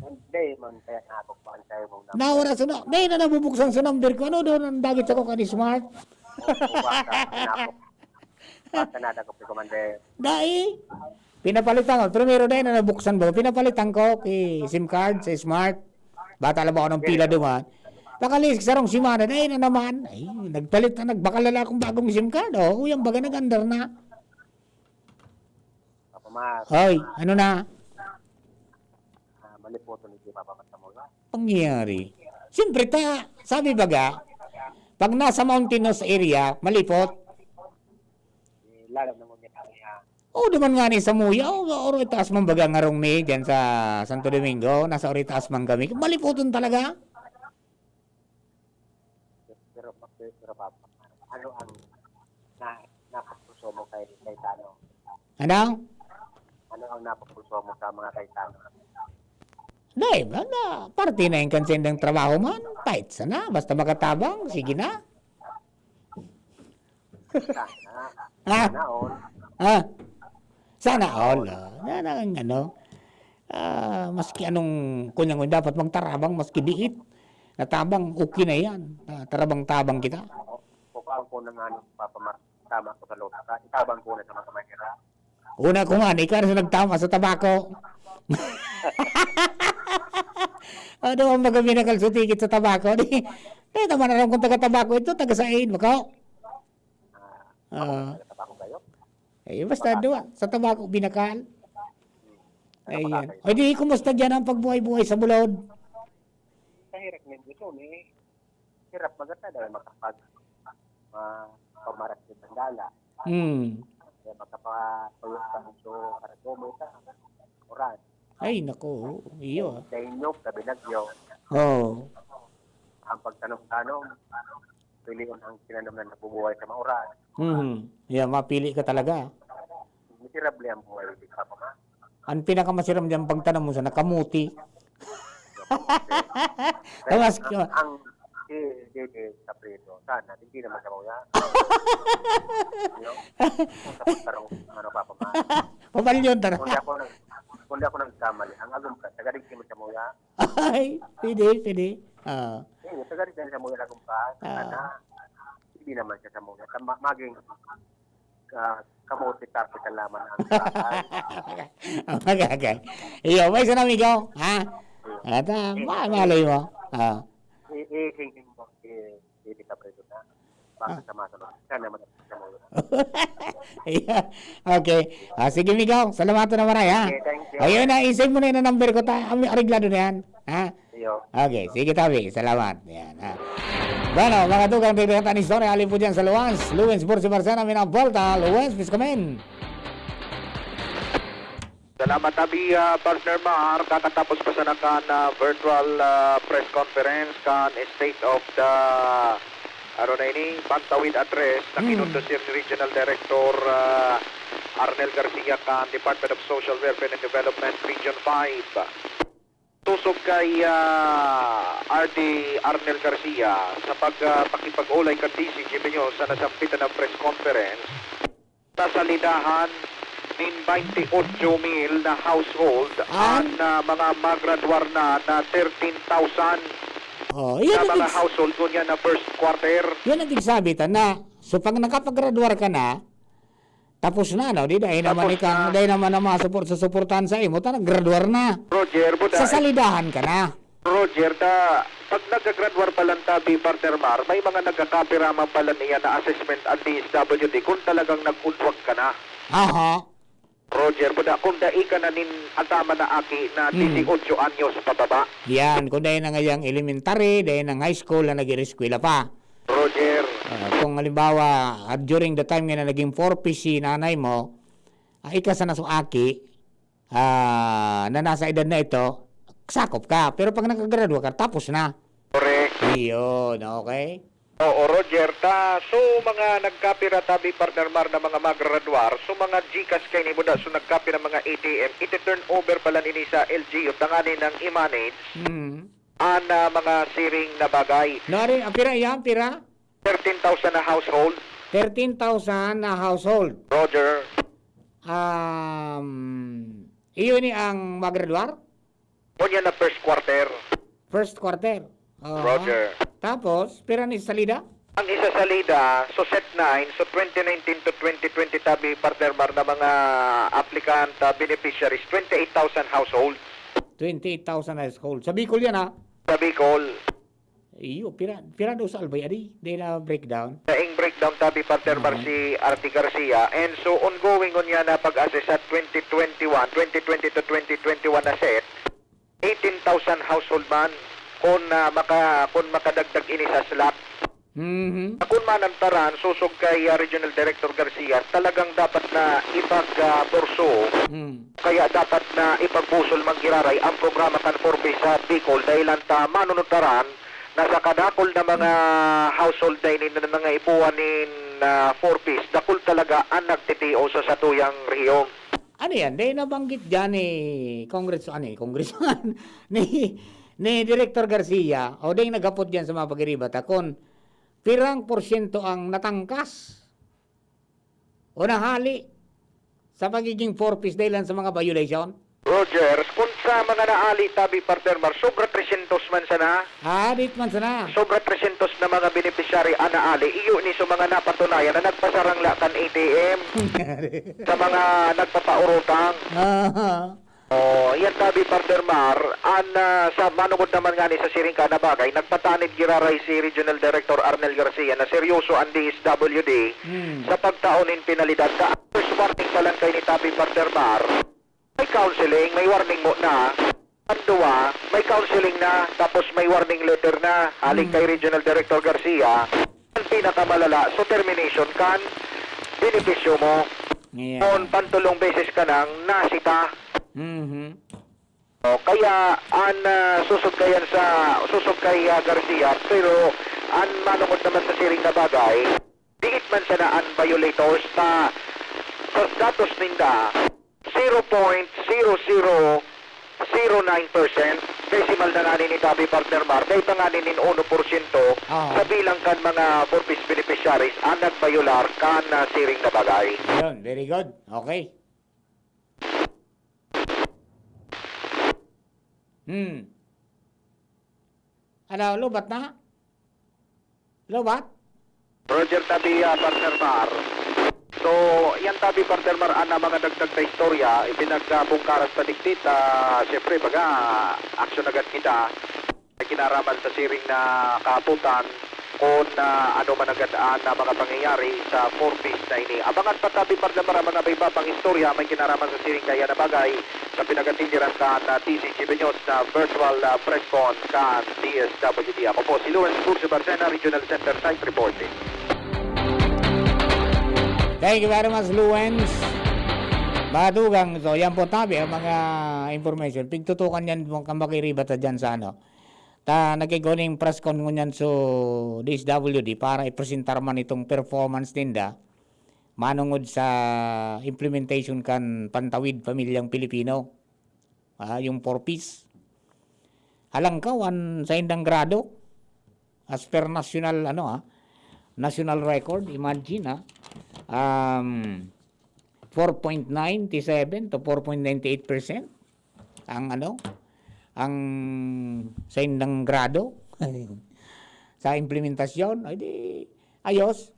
Hindi, man, kaya na ako, kuwan sa'yo, mong number. Na oras na. Dai na nabubuksan sa number ko. Ano daw nang dagit ako kani smart? Opo, baka, na ako. Baka na ako, Commander. Dai. Pinapalitan ko. Primero, dai na nabuksan ba? Pinapalitan ko ki sim card sa smart. Bata lang ako ng pila duman. Pakalis, sarong simana, dai na naman. Ay, nagpalit na, nagbakal na lang akong bagong sim card. Oh, yung baga nag-andar na. Papa Mar. Hoy, ano na? Ah, Boto ni Papa Matamola. Pangyayari. Siyempre, ta, sabi baga, pag nasa mountainous area, malipot. Eh, lalo na ngunyan ang iya. Oo, duman nga ni sa Muya, o, o, itaas man baga ngarong ni, dyan sa Santo Domingo, nasa ori taas man kami. Malipoton talaga. Pero, pero, pero, Papa, ano ang na, napagpuso mo kay, kay Tano? Ano? Ano ang napagpuso mo sa mga kay Tano? Dai, wala. Parte na yung kansendang trabaho man. Kahit sana. Basta makatabang, sige na. Sana. Ah. Sana all. Ah. Sana all, ah. Yan ang ano. Ah, maski anong kunyang dapat magtarabang, maski biit. Natabang, okay na yan. Ah, tarabang-tabang kita. Mukha ko na nga, ano, Papa Mar-, tama ko sa lota ka. Itabang ko na sa mga mahirap. Una ko nga, ikaw na sa nagtama sa tabako. Ano ang mga binakalso tikit sa tabako? Di, di naman alam kung taga-tabako ito, taga-sain, mako? Ah, Ah. Taga-tabako kayo? Eh, basta Tabako. Doon, sa tabako, binakal. Hmm. Ayan. Tabako kayo? O di, kumusta dyan ang pagbuhay-buhay sa bulod? Sa hirap ng gusto, eh. Hirap magkata dahil makapag, ma-, pamaras yung bandala. Hmm. Kaya makapatuyo sa mundo, para gumay sa oras. Ay, naku, iyo. Sa inyo, sa Binagyo. Oo. Ang pagtanom-tanom, piliin ang tinanom na nabubuhay sa mauran. Mhm. Yeah, mapili ka talaga. Miserable ang buhay, di ba, Papa? Ang pinakamasiram diyan pagtanom mo sa nakamuti. Kaya mas ang, ang, si Dede Caprieto, sana, hindi naman siya mauya. Yung, sa pagtarong, ano, Papa, ma-, Pabalyon, tara. Kung di ako nag-, kung di ako nagkamali, ang agom ka, taga-Digdi mo siya mauya. Ay, pwede, pwede. Ah. Hindi, taga-Digdi siya mauya, agom ka. Ah. Sana, hindi naman siya sa mauya. Ka-, ma-, maging, ah, kamote capital lamang ang bahay. Okay, okay. Iyo, may isa na, amigo, ha? At, ah, ma-, malay mo. Ah. I-, i-, i-, i-, Pwede ka, pwede na. Baka Ah. sa mga sunod. Sana naman sa mga Iya. Okay. Ah, sige, amigo. Salamat na maray, ha? Okay, thank you. Ayun na, i-save mo na yung number ko. Ta-, ami-, areglado na yan. Ha? Iyo. Okay. Sige, tabi. Salamat. Yan, ha? Bueno, mga tugang, dito ang istorya. Alin po dyan sa Luwans? Luwens Bursi Barcena, Minabolta. Luwens, please come in. Salamat, tabi, ah, partner Mar. Kakatapos pa sana kan, ah, virtual, ah, press conference kan State of the, ano na ini, Pantawid Address na Hmm. kinondusi ni Regional Director, ah, Arnel Garcia kan Department of Social Welfare and Development, Region five. Tusog kay, ah, R D Arnel Garcia sa pag, ah, pakipag-olay kan D C G P News sa nasampitan na press conference. Sa salidahan nin baynte otso mil na household, An? An, ah, mga magradwar na, na thirteen thousand Oh, iyan na ang mga ex- household ngunyan na first quarter. Yan ang tigsabi ta na. So, pag nakapagradwar ka na, tapos na, no? Di dahil naman Tapos ikaw, na. Dahil naman ang mga support sa suportahan sa imo, ta nagradwar na. Roger, buda. Sa salidahan ka na. Roger, ta, pag nagagradwar pa lang tabi, Partner Mar, may mga nagkakapira man pala niya na assessment ang D S W D kung talagang nag-udwag ka na. Aha. Roger, buda, kung dai ka na nin ataman na aki na Hmm. dieciocho anyos pababa. Yan, kung dai na ngayang elementary, dai na high school na nag-ireskwela pa. Roger. Ah, kung halimbawa, ah, during the time nga na naging four P si nanay mo, ah, ika sana so aki, ah, na nasa edad na ito, sakop ka. Pero pag nakagradwa ka, tapos na. Correct. Iyon, okay? Oo, Roger. Ta, so, mga nagkapira tabi, Partner Mar, na mga magradwar, so, mga GCash kaini buda, so, nagkapira mga A T M, iti-turn over pala nini sa L G U, tanganing i-manage Mm. an, ah, mga siring na bagay. Nari, ah, pira yan? Pira? Thirteen thousand na household. Thirteen thousand na household. Roger. Um, iyo ni ang magradwar? Unya na first quarter. First quarter. Aha. Roger. Tapos, pira ni salida? Ang isa salida, so set nine, so twenty nineteen to twenty twenty tabi, Partner Mar, na mga applicant, ah, beneficiaries, twenty-eight thousand households. Twenty-eight thousand household. Sa Bicol yan, ha? Sa Bicol. Iyo, pira, pira daw sa Albay, adi? Di na breakdown? Sa ing breakdown, tabi, Partner Mar, Mhm. si Artie Garcia. And so, ongoing unya na pag-assess sa twenty twenty-one, twenty twenty to twenty twenty-one na set. Eighteen thousand household man, kun, ah, maka-, kun makadagdag ini sa slot. Mhm. Kun manantaran, sosog kay, ah, Regional Director Garcia, talagang dapat na ipag, ah, burso, Mm. kaya dapat na ipagbusol man giraray ang programa kan Four Ps sa Bicol, dahil ang ta-, manunutaran na sa kadakul na mga household na ini na nangaipuhan nin, ah, Four Ps, dakul talaga ang nagtitios sa satuyang rehiyon. Ano yan? Dai nabanggit dyan ni Congress-, ano eh, Congressman, ni, ni Director Garcia, o dai naghapot dyan sa mga pagiriba ta, kun pirang porsyento ang natangkas o nahali sa pagiging Four Ps dahilan sa mga violation? Rogers, kun sa mga naali tabi, partner Mar, sobra tresyentos man sana. Ah, dit man sana. Sobra tresyentos na mga beneficiary ang naali. Iyo ni sa mga napatunayan na nagpasarangla kan A T M. Sa mga nagpapaurutang. Aha. Oh, yan tabi, partner Mar. An, ah, sa manungod naman ngani sa siring ka na bagay, nagpatanid giraray si Regional Director Arnel Garcia na seryoso ang D S W D Hmm. sa pagtao nin penalidad. Sa first warning pa lang kay ni tabi, partner Mar, may counseling, may warning mo na. Ang duwa, may counseling na, tapos may warning letter na. Haling Hmm. kay Regional Director Garcia, ang pinakamalala, so termination kan benepisyo mo. Yeah. Kung pantulong beses ka nang nasita. Mhm. O, kaya an, ah, susog kayan sa, susog kay, ah, Garcia, pero an manungod naman sa siring na bagay, diit man sana an violators sa, sa status ninda, zero point zero zero zero nine percent, decimal na ngani ni tabi, partner Mar, dai pa ngani nin uno porsyento Oo. sa bilang kan mga Four Ps beneficiaries ang nagbayular kan, ah, siring na bagay. Yun, very good. Okay. Hmm. Ano, lubat na? Lubat? Roger tabi, ah, partner Mar. So, yan tabi, partner Mar, ana mga dagdag na istorya, ipinagkabungkaras ta digdi ta, siyempre, baga, aksyon agad kita. May kinaraman sa siring na kahapotan, kun, ah, ano man agad an, ah, mga pangyayari sa Four Ps na ini. Abangan pa tabi, partner Mar, an mga iba pang istorya, may kinaraman sa siring kaya na bagay. Sa pinagatindiran kan, ah, T C G B News na virtual, ah, press con kan D S W D. Ako po si Lawrence Burso Barcena, Regional Center Site Reporting. Thank you very much, Lawrence. Mga tugang, so yan po tabi ang mga information. Pigtutukan yan po kang makiribat sa dyan sa ano. Ta, nagkiguning press con ngunyan so D S W D para ipresentar man itong performance ninda manungod sa implementation kan Pantawid Pamilyang Pilipino. Ah, yung Four Ps. Halangkaw an saindang grado as per national, ano, ah, national record. Imagine, ah, um, four point nine seven to four point nine eight percent ang, ano, ang saindang grado sa implementasyon. Ay, di, ayos.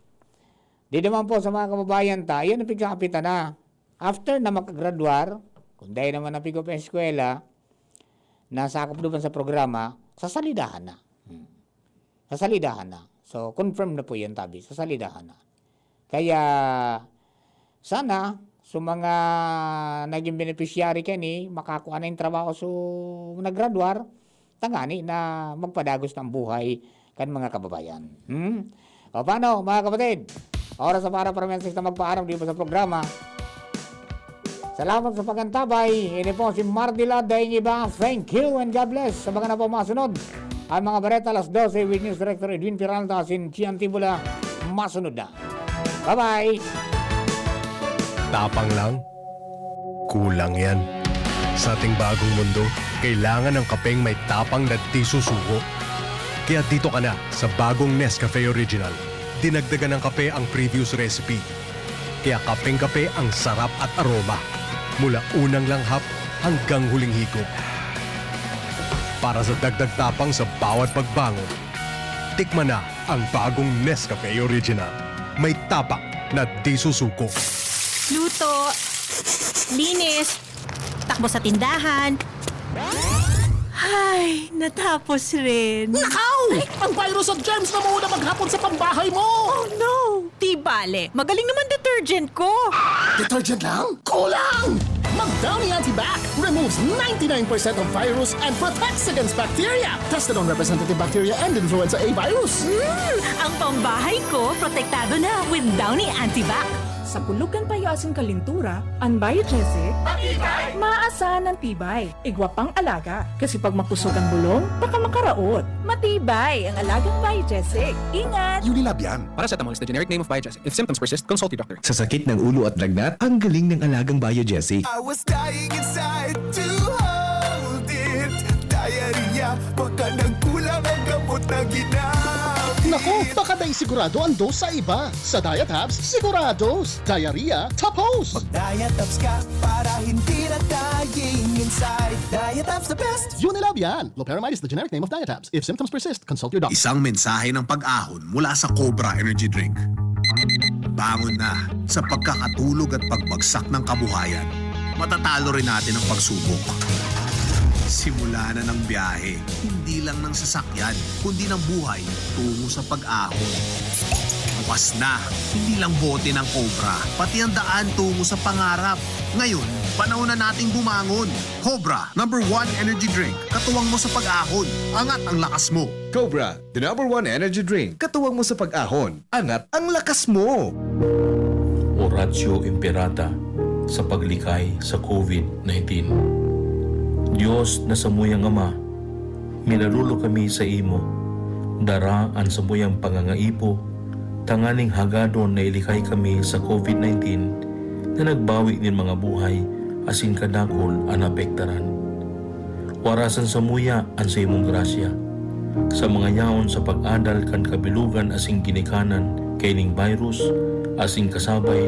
Di naman po sa mga kababayan ta, yan ang pigkakapitan na. After na makagraduar, kung dahil naman napigop ang eskwela, nasakop naman sa programa, sa salidahan na. Hmm. Sa salidahan na. So, confirm na po yan, tabi. Sa salidahan na. Kaya, sana, sa mga naging beneficiary kani, makakua na yung trabaho sa naggraduar, tangani na magpadagos na ang buhay kan mga kababayan. Hmm? O paano, mga kapatid? Oras na para para mensahista magpaaram dito sa programa. Salamat sa pag-antabay. Ini po si Mardila Daing Iba. Thank you and God bless. Sa mga na po masunod, ang mga bareta alas dose with News Director Edwin Peralta, sin Chian Tibola. Masunod na. Bye-bye! Tapang lang? Kulang yan. Sa ating bagong mundo, kailangan ng kapeng may tapang na di susuko. Kaya dito ka na sa bagong Nescafe Original. Dinagdagan ng kape ang previous recipe. Kaya kapeng-kape ang sarap at aroma. Mula unang langhap hanggang huling higop. Para sa dagdag tapang sa bawat pagbangon, tikman na ang bagong Nescafe Original. May tapang na di susuko. Luto, linis, takbo sa tindahan. Ay, natapos rin. Nakaw! Ay, ang virus at germs na muna maghapon sa pambahay mo! Oh no! T Bale, magaling naman detergent ko. Detergent lang? Kulang! Mag Downy Antibac removes ninety-nine percent of virus and protects against bacteria. Tested on representative bacteria and influenza A virus. Hmm, ang pambahay ko protektado na with Downy Antibac. Sa kulog kan payo asin kalintura, an Biogesic maasahan an tibay. Igwa pang alaga, kasi pag makusog an bulong, baka makaraot. Matibay ang alagang Biogesic. Ingat! Unilab yan. Paracetamol is the generic name of Biogesic. If symptoms persist, consult your doctor. Sa sakit ng ulo at lagnat, ang galing ng alagang Biogesic. I was dying inside to hold it. Diarrhea, baka nagkulang ang gamot na ginamit. Naku, baka dai sigurado ang dose sa iba. Sa Diatabs, sigurados. Diarrhea, tapos! Diatabs ka para hindi na dying inside. Diatabs the best! Unilab yan! Loperamide is the generic name of Diatabs. If symptoms persist, consult your doctor. Isang mensahe ng pag-ahon mula sa Cobra Energy Drink. Bangon na sa pagkakatulog at pagbagsak ng kabuhayan. Matatalo rin natin ang pagsubok. Simula na ng biyahe, hindi lang ng sasakyan, kundi ng buhay tungo sa pag-ahon. Bukas na, hindi lang bote ng Cobra, pati ang daan tungo sa pangarap. Ngayon, panahon na nating bumangon. Cobra, number one energy drink. Katuwang mo sa pag-ahon. Angat ang lakas mo. Cobra, the number one energy drink. Katuwang mo sa pag-ahon, angat ang lakas mo! Oratio Imperata sa paglikay sa COVID nineteen. Dios na samuyang Ama, minalululo kami sa imo. Dara an samuyang pangangaipo tanganing hagadon na ilikay kami sa COVID nineteen na nagbawi nin mga buhay asin kadakul an naapektaran. Warasan samuya an saimong grasya sa mga yaon sa pag-adal kan kabilugan asin ginikanan kaining virus asin kasabay